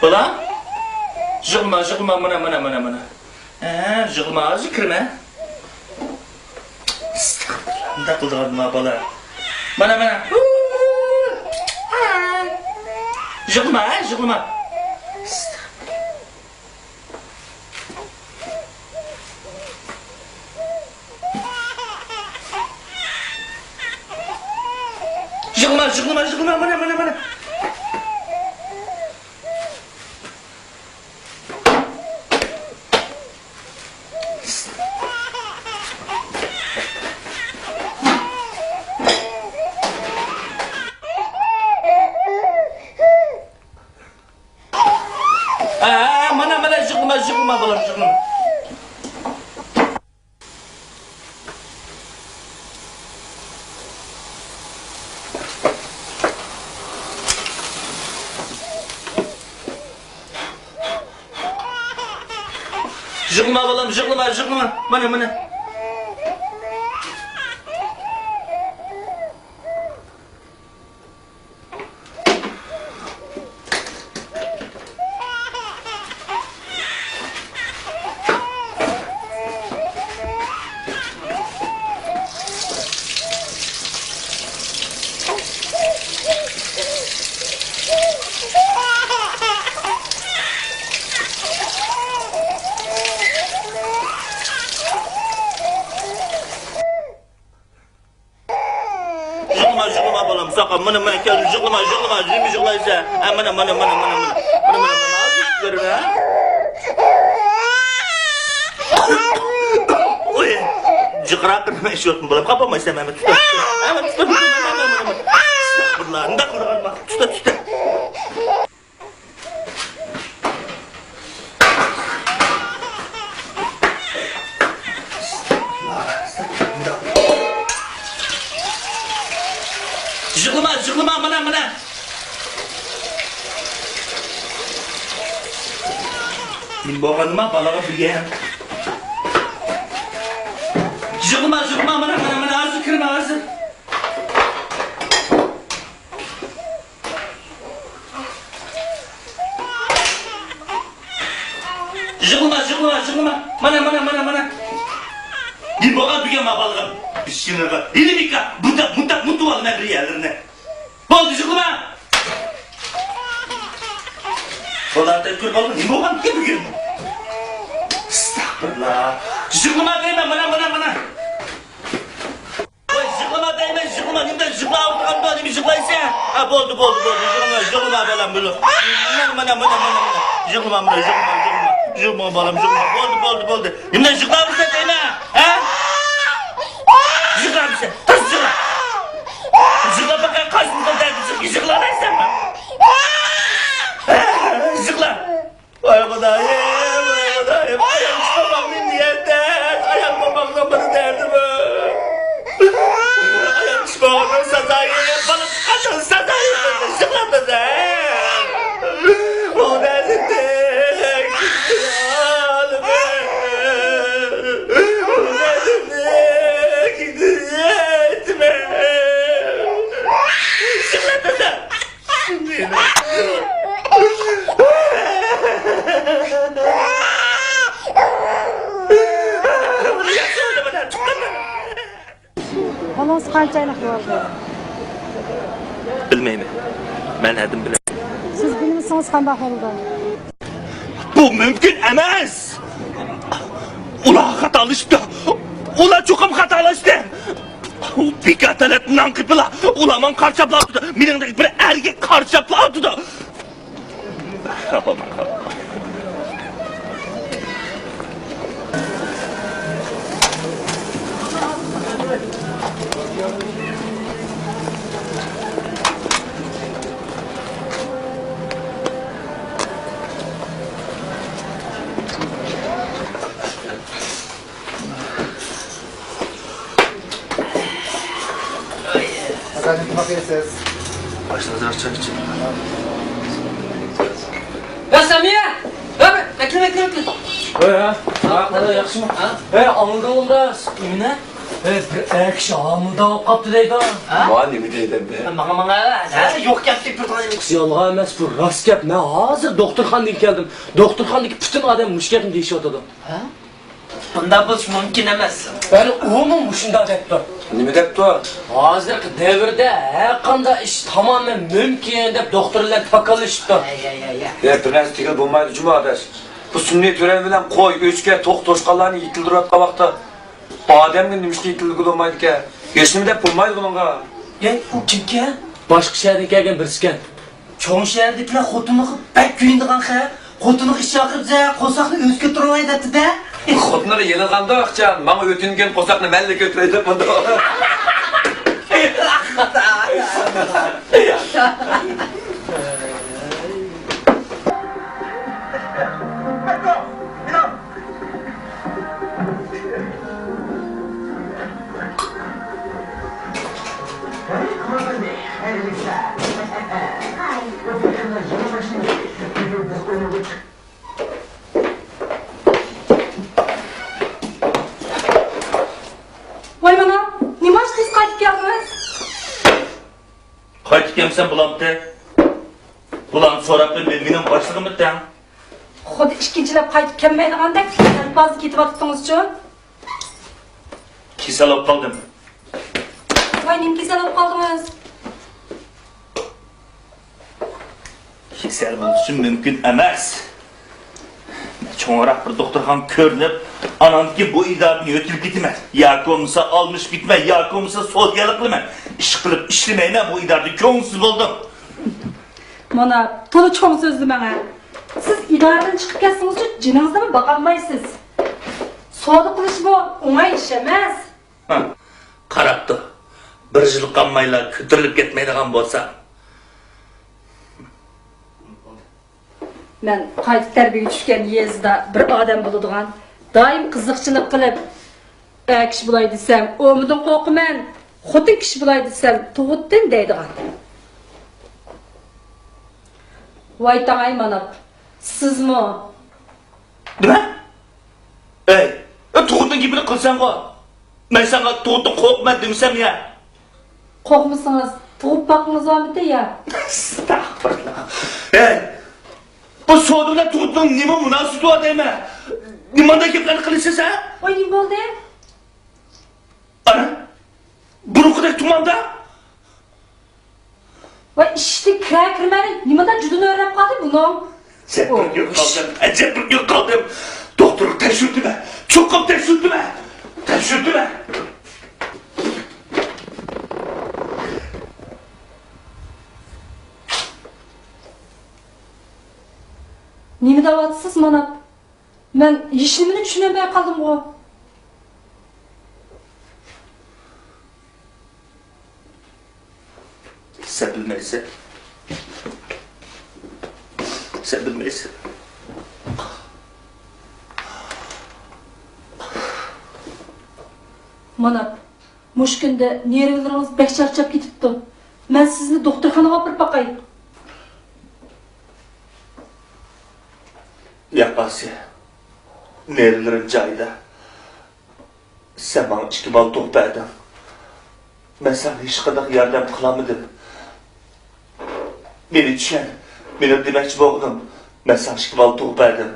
بالا، يىغلىما، يىغلىما، مانا، مانا، مانا، مانا. ھە، يىغلىما، ھازىر كىرىمەن. ئەستەغپۇرۇللا، مۇنداق قىلىدىغان ما بالا. مانا، مانا. يىغلىما، ھە، يىغلىما. يىغلىما، يىغلىما، يىغلىما، مانا، مانا، مانا. ھە، ھە، مانا، مانا، يىغلىما، يىغلىما، بالام، يىغلىما. يىغلىما، بالام، يىغلىما، يىغلىما. مانا، مانا. يىغلىما، يىغلىما، بالام، ساقا، مانا، مانا، كەلدىم، يىغلىما، يىغلىما، نېمە يىغلايسەن؟ ھە، مانا، مانا، مانا، مانا، مانا. مانا، مانا، مانا، ھازىر كۆرۈڭ، ھە؟ ئوي، جىقراق قىلما، ئىش يوقمۇ، بالام، خاپا بولمايسەن، مانا، تۇت، تۇت. ھە، مانا، تۇت، تۇت، تۇت، مانا، مانا، مانا. ئەستەغپۇرۇللا، ئۇنداق قىلغان، تۇت، تۇت. يىغلىما، يىغلىما، مانا، مانا. نېمە بولغانما بالىغا بۈگۈن؟ يىغلىما، يىغلىما، مانا، مانا، مانا، ھازىر كىرىمەن، ھازىر. يىغلىما، يىغلىما، يىغلىما. مانا، مانا، مانا، مانا. نېمە بولغان بۈگۈن ما بالىغا؟ بىشىڭىغا. ھېلىمىكا، بۇنداق، بۇنداق مۇتۇۋالىمەن بىر يەرلىرىنى. بولدى، يىغلىما. خۇدا تەككۈر بالىغا نېمە بولغان بۈگۈن؟ ئەستەغپۇرۇللا. يىغلىما دەيمەن، مانا، مانا، مانا. ۋاي، يىغلىما دەيمەن، يىغلىما. نېمىدە يىغلاۋاتقاندا نېمە يىغلايسەن؟ ھە، بولدى، بولدى، بولدى. يىغلىما، يىغلىما، بالام، بولدى. مانا، مانا، مانا، مانا، مانا. يىغلىما، مانا، يىغلىما، يىغلىما. يىغلىما، بالام، يىغلىما. بولدى، بولدى، بولدى. نېمىدە يىغلاۋاتىسەن دەيمەن؟ ھە؟ يىغلامسەن؟ تېز يىغلا. يىغلاپ باقاي، قايسى يىغلايسەنمۇ؟ يىغلا. ۋاي خۇدايىم، ۋاي خۇدايىم. بالىڭىز قانچە ئايلىق بولدى؟ بىلمەيمەن. مەن ھەددىم بىلەن. سىز بىلمىسىڭىز قانداق بولىدۇ؟ بۇ مۇمكىن ئەمەس! ئۇلار خاتالىشىپتۇ. ئۇلار چوقۇم خاتالاشتى. ئۇ بىكار تەلەت نان قېپىلا. ئۇلار ماڭا قارشاپلا ئاتىدۇ. مېنىڭدەك بىر ئەرگە قارشاپلا ئاتىدۇ. ئەپەندىم، نېمە قىلىسىز؟ باشلىق، ئازراق چاي ئىچىڭ. يا سامىيە! يا بىر، بەكرە، بەكرە، بەكرە. ھە، ھە. ھە، قانداق، ياخشىمۇ؟ ھە؟ ھە، ئاڭلىدىڭمۇ راست؟ نېمىنى؟ ھە، بىر ئەر كىشى ھامىلىدار بولۇپ قاپتۇ دەيدۇ. ھە؟ ۋا، نېمە دەيدۇ ئەمدى؟ ماڭا، ماڭا، ھە، يوق گەپ دەپ تۇرىدىغان ئىش. يالغان ئەمەس، بۇ راست گەپ. مەن ھازىر دوختۇرخانىدىن كەلدىم. دوختۇرخانىدىكى پۈتۈن ئادەم مۇشۇ گەپنى دېيىشىۋاتىدۇ. ھە؟ بۇنداق بولۇشى مۇمكىن ئەمەس. بەلى ئۇمۇ مۇشۇنداق دەپتۇ. نېمە دەپتۇ؟ ھازىرقى دەۋردە ھەرقانداق ئىش تامامەن مۇمكىن دەپ دوختۇر بىلەن تاكاللىشىپتۇ. ھەي، ھەي، ھەي، ھەي. يا، بىر نەرسە دېگىلى بولمايدۇ جۇمۇ ئاداش. بۇ سۈنئىي تۆرەلمە بىلەن قوي، ئۆچكە، توخۇ، توشقانلارنى يېتىلدۈرۈۋاتقان ۋاقىتتا ئادەمگە نېمىشقا يېتىلدۈرگىلى بولمايدىكەن؟ ھېچنېمە دەپ بولمايدۇ بۇنىڭغا. يا، ئۇ كىمكەن؟ باشقا شەھەردىن كەلگەن بىرسىكەن. چوڭ شەھەردىكىلەر خوتۇنلۇققا بەك كۆيۈنىدىغان خەق. خوتۇنلۇققا ئىش چاقىرىپ، قورساقنى ئۆزى كۆتۈرەلمەي دەپتۇ-دە. خوتۇنىغا يېلىنغاندۇ ئاخچان، ماڭا ئۆتۈنگەن قورساقنى مەنلا كۆتۈرەي دەپ مۇنداق. ۋاي مانا، نېماش تېز قايتىپ كەلدىڭىز؟ قايتىپ كەلمىسەم بولامتى؟ بۇلارنى سوراپ بېرىپ مېنىڭ باشلىقىممۇ تەڭ. خۇددى ئىككىنچىلەپ قايتىپ كەلمەيدىغاندەك، ئەلپازدا كېتىۋاتىپتىڭىزچۇ؟ كېسەل بولۇپ قالدىم. ۋاي، نېمە كېسەل بولۇپ قالدىڭىز؟ كېسەل بولۇشۇم مۇمكىن ئەمەس. مەن چوڭراق بىر دوختۇرخانىغا كۆرۈنۈپ، ئاناندىن كېيىن بۇ ئىدارىدىن يۆتىلىپ كېتىمەن. ياكى بولمىسا ئالمىشىپ كېتىمەن، ياكى بولمىسا سودىگەرلىك قىلىمەن. ئىش قىلىپ ئىشلىمەيمەن، بۇ ئىدارىدە كۆڭۈلسىز بولدۇم. مانا، تولا چوڭ سۆزلىمەڭ ھە. سىز ئىدارىدىن چىقىپ كەتسىڭىزچۇ، جېنىڭىزنىمۇ باقالمايسىز. سودا قىلىشمۇ ئوڭاي ئىش ئەمەس. ھە، قاراپتۇ. بىر يىل قالمايلا كۆتۈرۈلۈپ كەتمەيدىغان بولسا. مەن قايتا تەربىيەگە چۈشكەن يېزىدا بىر ئادەم بولىدىغان، دائىم قىزىقچىلىق قىلىپ، ئەر كىشى بولاي دېسەم، ئومىدىن قورقىمەن، خوتۇن كىشى بولاي دېسەم، تۇغۇتتىن دەيدىغان. ۋاي تاڭاي ماناپ، سىزمۇ؟ نېمە؟ ئەي، ئە، تۇغۇتنىڭ گېپىنى قىلساڭغۇ. مەن ساڭا تۇغۇتتىن قورقىمەن دېمىسەم يا؟ قورقمىسىڭىز، تۇغۇت باققىڭىز بارمىدى يا؟ ئەستەغپۇرۇللا. ئەي، بۇ سودا بىلەن تۇغۇتنىڭ نېمە مۇناسىۋىتى بار دەيمەن؟ نېمانداق گەپلەرنى قىلىسىز ھە؟ ۋاي، نېمە بولدى؟ ئانا، بۇرۇنقىدەك تۇماندا. ۋاي، ئىشىكتىن كىرە كىرمەي نېمىدا جۇدۇن ئۆرلەپ قالدى بۇنىڭ؟ ئەجەب بىر كۈن قالدىم، ئەجەب بىر كۈن قالدىم. دوختۇرغا تەكشۈرتىمەن، چوقۇم تەكشۈرتىمەن، تەكشۈرتىمەن. نېمە دەۋاتىسىز مانا؟ مەن ھېچنېمىنى چۈشىنەلمەي قالدىمغۇ. سەن بىلمەيسەن. سەن بىلمەيسەن. مانا، مۇشۇ كۈندە نېرۋىلىرىڭىز بەك چارچاپ كېتىپتۇ. مەن سىزنى دوختۇرخانىغا ئاپىرىپ باقاي. ياق، ئاسىيە. نېرۋىلىرىم جايىدا. سەن ماڭا ئىككى بالا تۇغۇپ بەردىڭ. مەن ساڭا ھېچقانداق ياردەم قىلالمىدىم. مېنى چۈشەن. مېنىڭ دېمەكچى بولغىنىم، مەن ساڭا ئىككى بالا تۇغۇپ بەردىم.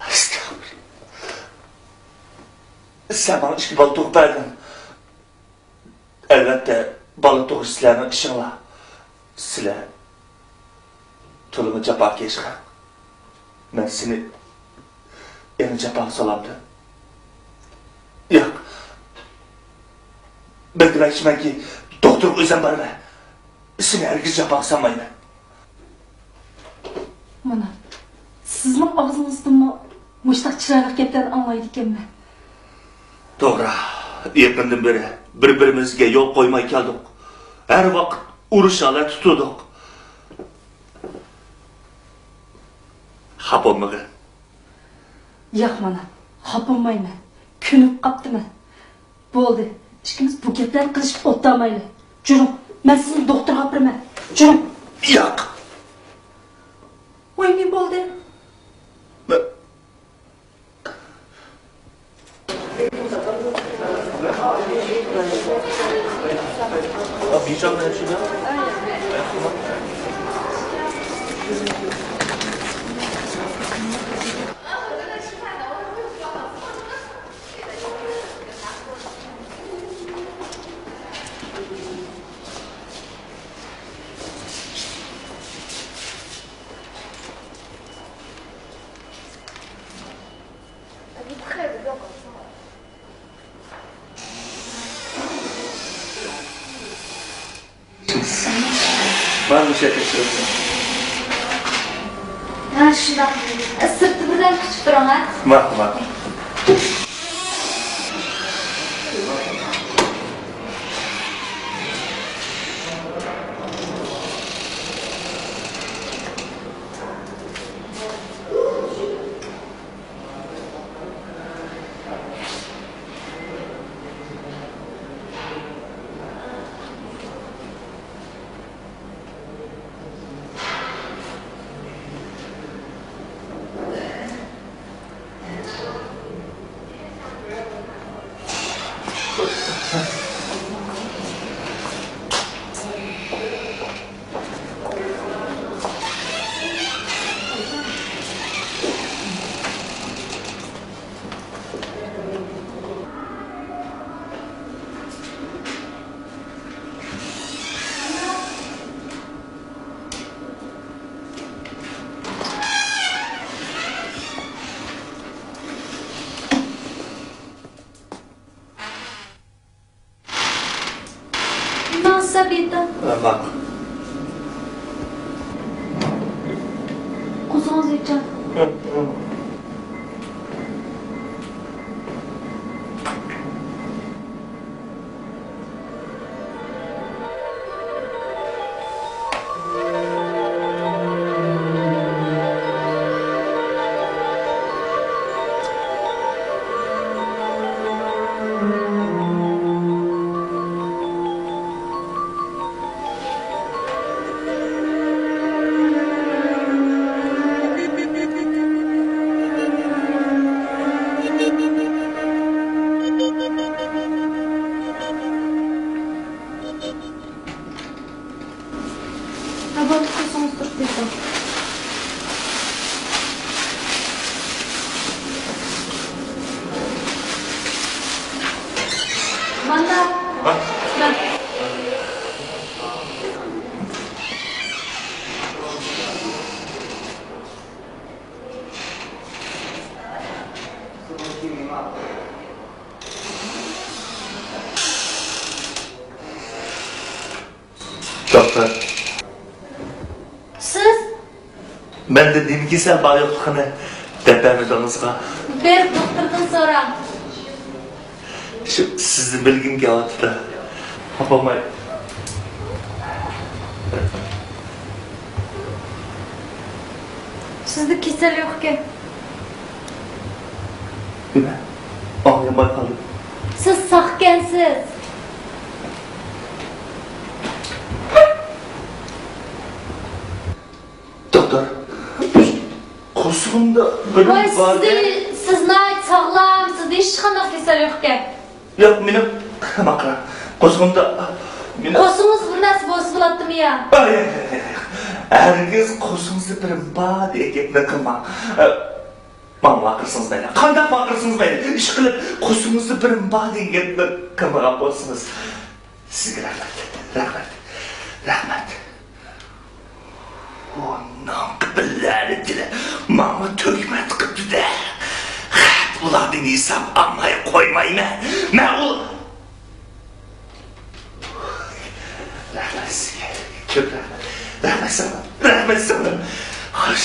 ئەستەغپۇرۇللا. سەن ماڭا ئىككى بالا تۇغۇپ بەردىڭ. ئەلۋەتتە، بالا تۇغۇش سىلەرنىڭ ئىشىڭلار. سىلەر تولىمۇ جاپاكەش خەق. مەن سېنى يەنە جاپاغا سالامدىم. ياق. مەن دېمەكچىمەنكى، دوختۇرغا ئۆزۈم بارىمەن. سېنى ھەرگىز جاپاغا سالمايمەن. مانا، سىزنىڭ ئاغزىڭىزدىنمۇ مۇشۇنداق چىرايلىق گەپلەرنى ئاڭلايدىكەنمەن. توغرا، يېقىندىن بېرى بىر-بىرىمىزگە يول قويماي كەلدۇق. ھەر ۋاقىت ئۇرۇش ھالەتتە تۇردۇق. خاپا بولمىغىن. ياق، مانا، خاپا بولمايمەن. كۆنۈپ قاپتىمەن. بولدى، ئىككىمىز بۇ گەپلەرنى قىلىشىپ ئولتۇرمايلى. جۈرۈڭ، مەن سىزنى دوختۇرغا ئاپىرىمەن. جۈرۈڭ. ياق. ۋاي، نېمە بولدى؟ مەن مانا مۇشۇ يەردە تەكشۈرۈڭ. ھە، شۇنداق. سىرتتا بىردەم كۈتۈپ تۇرۇڭ، ھە؟ ماقۇل، ماقۇل. ماڭسا بېتىڭ. ماڭ. قوزغىڭىز ئېچىڭ. ھە، بولدى، قوزغىڭىز تۇرۇپ كېتىڭ. مانا. ھە؟ مانا. دوختۇر. سىز؟ مەندە نېمە كېسەل بار يوقلۇقىنى دەپ بەرمىدىڭىزغۇ؟ بېرىپ دوختۇردىن سوراڭ. شۇ سىزدىن بىلگۈم كېلىۋاتىدۇ. خاپا بولماي. سىزدە كېسەل يوق ئىكەن. نېمە؟ ئاڭلىيالماي قالدىم. سىز ساقكەنسىز. دوختۇر، قورسىقىمدا بىر ۋاي، بار سىزدە، دە. سىز ناھايىتى ساغلام، سىزدە ھېچقانداق كېسەل يوق ئىكەن. ياق، مېنىڭ، ماڭا قارا، قورسىقىمدا، مېنىڭ قورسىڭىز بىر نەرسە بولسا بولاتتىمۇ يا؟ ئاي، ئاي، ئاي، ئاي. ھەرگىز قورسىقىڭىزدا بىرىم بار دېگەن گەپنى قىلماڭ. ئە، ماڭا ۋارقىرىسىڭىز مەيلى. قانداق ۋارقىرىسىڭىز مەيلى. ئىشقىلىپ، قورسىقىڭىزدا بىرىم بار دېگەن گەپنى قىلمىغان بولسىڭىز. سىزگە رەھمەت، رەھمەت، رەھمەت. ئۇنىڭ بىلەرىدىلە ماڭا تۆھمەت قىپتۇ-دە. خەپ، ئۇلاردىن ھېساب ئالماي قويمايمەن. مەن ئۇ، رەھمەت سىزگە. كۆپ رەھمەت. رەھمەت ساڭا. رەھمەت ساڭا. خوش.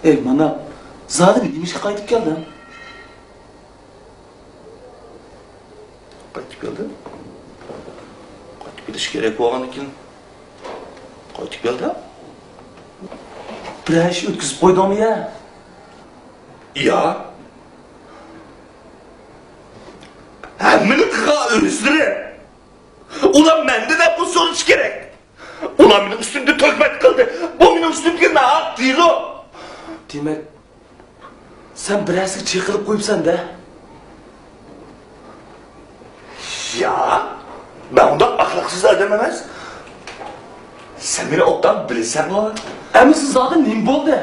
ئەي، مانا، زادى نېمە ئىشقا قايتىپ كەلدىڭ؟ قايتىپ كەلدىم. قايتىپ كېلىش كېرەك بولغاندىكىن، قايتىپ كەلدىم. بىرەر ئىش ئۆتكۈزۈپ قويدۇڭمۇ يا؟ يا. ھەممىنى قىلغان ئۆزلىرى. ئۇلار مەندىن ھەققى سورىشى كېرەك. ئۇلار مېنىڭ ئۈستۈمدە تۆھمەت قىلدى. بۇ مېنىڭ ئۈستۈمدىكى ناھەق دېلو. دېمەك، سەن بىرەرسىگە چېقىلىپ قويۇپسەن-دە؟ ياق، مەن ئۇنداق ئەخلاقسىز ئادەم ئەمەس. سەن مېنى ئوبدان بىلىسەنغۇ. ئەمىسە زادى نېمە بولدى؟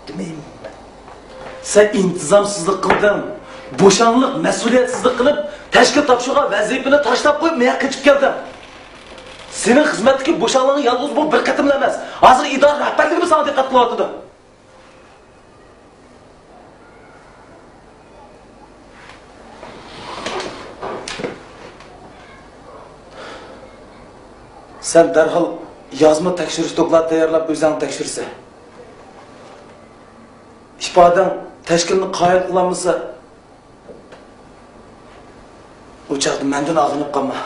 دېمەيمەن. سەن ئىنتىزامسىزلىق قىلدىڭ، بوشاڭلىق، مەسئۇلىيەتسىزلىك قىلىپ، تەشكىل تاپشۇرغان ۋەزىپىنى تاشلاپ قويۇپ، مېڭە قېچىپ كەلدىڭ. سېنىڭ خىزمەتتىكى بوشاڭلىقىڭ يالغۇز بۇ بىر قېتىملا ئەمەس، ھازىر ئىدارە رەھبەرلىكىمۇ ساڭا دىققەت قىلىۋاتىدۇ. سەن دەرھال يازما تەكشۈرۈش دوكلاتى تەييارلاپ، ئۆزۈڭنى تەكشۈرسە. ئىپادەڭ تەشكىلنى قايىل قىلالمىسا، ئۇ چاغدا مەندىن ئاغرىنىپ قالما.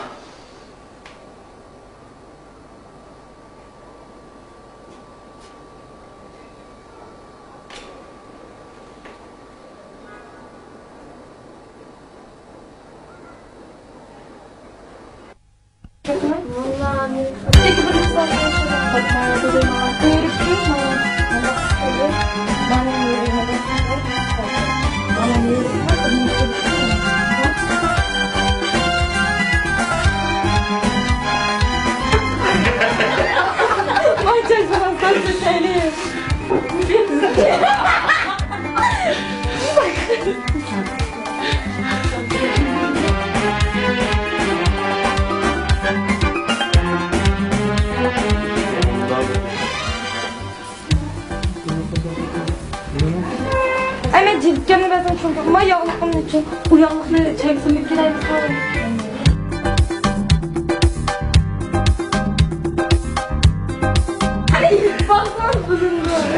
ئەمە جىلىككەننى بەرسەم چوڭ، ما ياغلىقىمنى ئىچىڭ. ئۇ ياغلىقنى چەكسىمۇ كېلەيدۇ.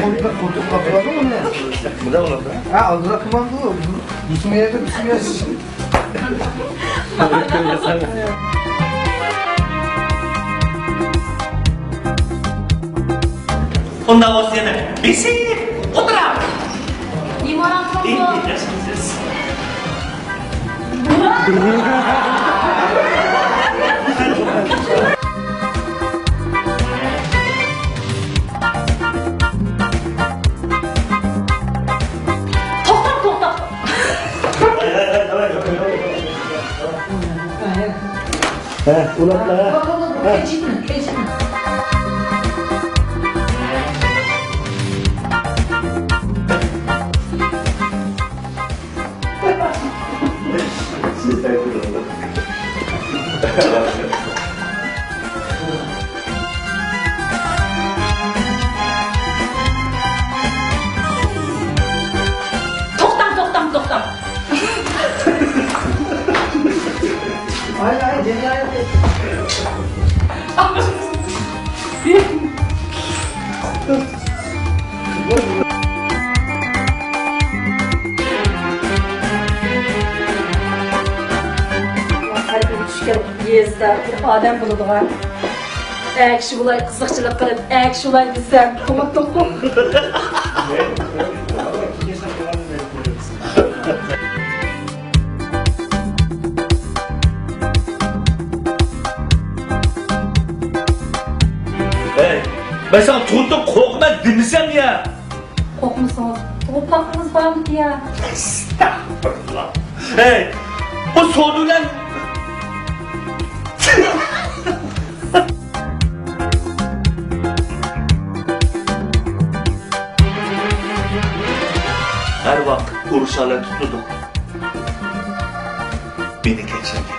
قولتۇق، قولتۇق قاپلايدۇ ئۇنى. بۇدا بولىدۇ. ھە، ئالدىراق قىلمامدۇ. بىسمىيەدە بىسمىيە. ئۇنداق بولسا يەنە بېسىق ئولتۇراڭ. نېمە ئارام قىلىدۇ؟ توختاڭ، توختاڭ. ھە، ئۇلاتلا، ھە. توختاڭ، توختاڭ، توختاڭ. ھاي، ھاي، جىنايەت. ھەر كۈنى چۈشكەن يېزىدا بىر ئادەم بولىدىغان. ئەكشى بۇلاي قىزىقچىلىق قىلىپ، ئەكشى بۇلاي دېسەم، قومۇپ توقۇپ. ھەي، مەن ساڭا تۇغۇتتىن قورقىمەن دېمىسەم يا. قورقمىسىڭىز، تۇغۇت ھەققىڭىز بارمىكىن يا؟ ئەستەغپۇرۇللا. ھەي، بۇ سودا بىلەن ھەر ۋاقىت ئۇرۇش ھالەتتە تۇردۇق. مېنى كەچۈرگىن.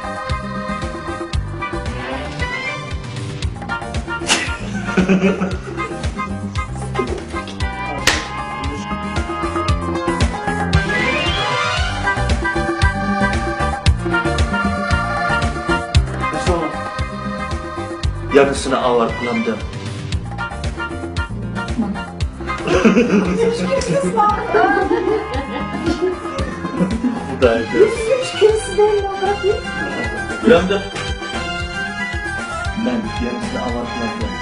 يانىسىنى ئاۋارە قىلامدىم. خۇدايىم. يۈز يۈز كىرسىدەن بولدى. ياندى. مەن يەنە سىزنى ئاۋارە قىلىۋاتىمەن.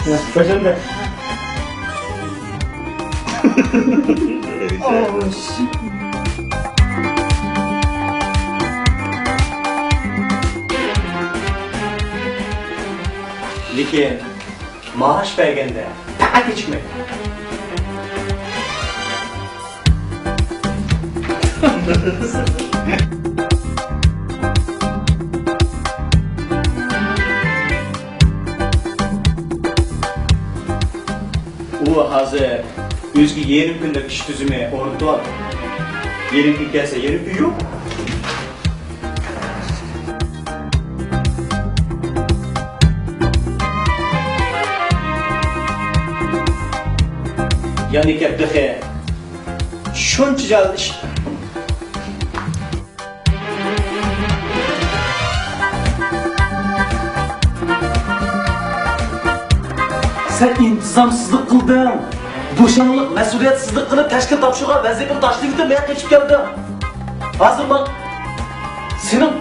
يا، باشلىدى. لېكىن مائاش بەرگەندە پەقەت كېچىكمەيدۇ. ئۇ ھازىر ئۆزىگە يېرىم كۈنلۈك ئىش تۈزۈمى ئورنىتىۋالدى. يېرىم كۈن كەلسە، يېرىم كۈن يوق. يەنە كەپ تېخى شۇنچە جايدا ئىش. سەن ئىنتىزامسىزلىق قىلدىڭ. بوشاڭلىق، مەسئۇلىيەتسىزلىك قىلىپ، تەشكىل تاپشۇرغان ۋەزىپىنى تاشلىۋېتىپ، مېڭىپ قېچىپ كەلدىڭ. ھازىر ماڭ، سېنىڭ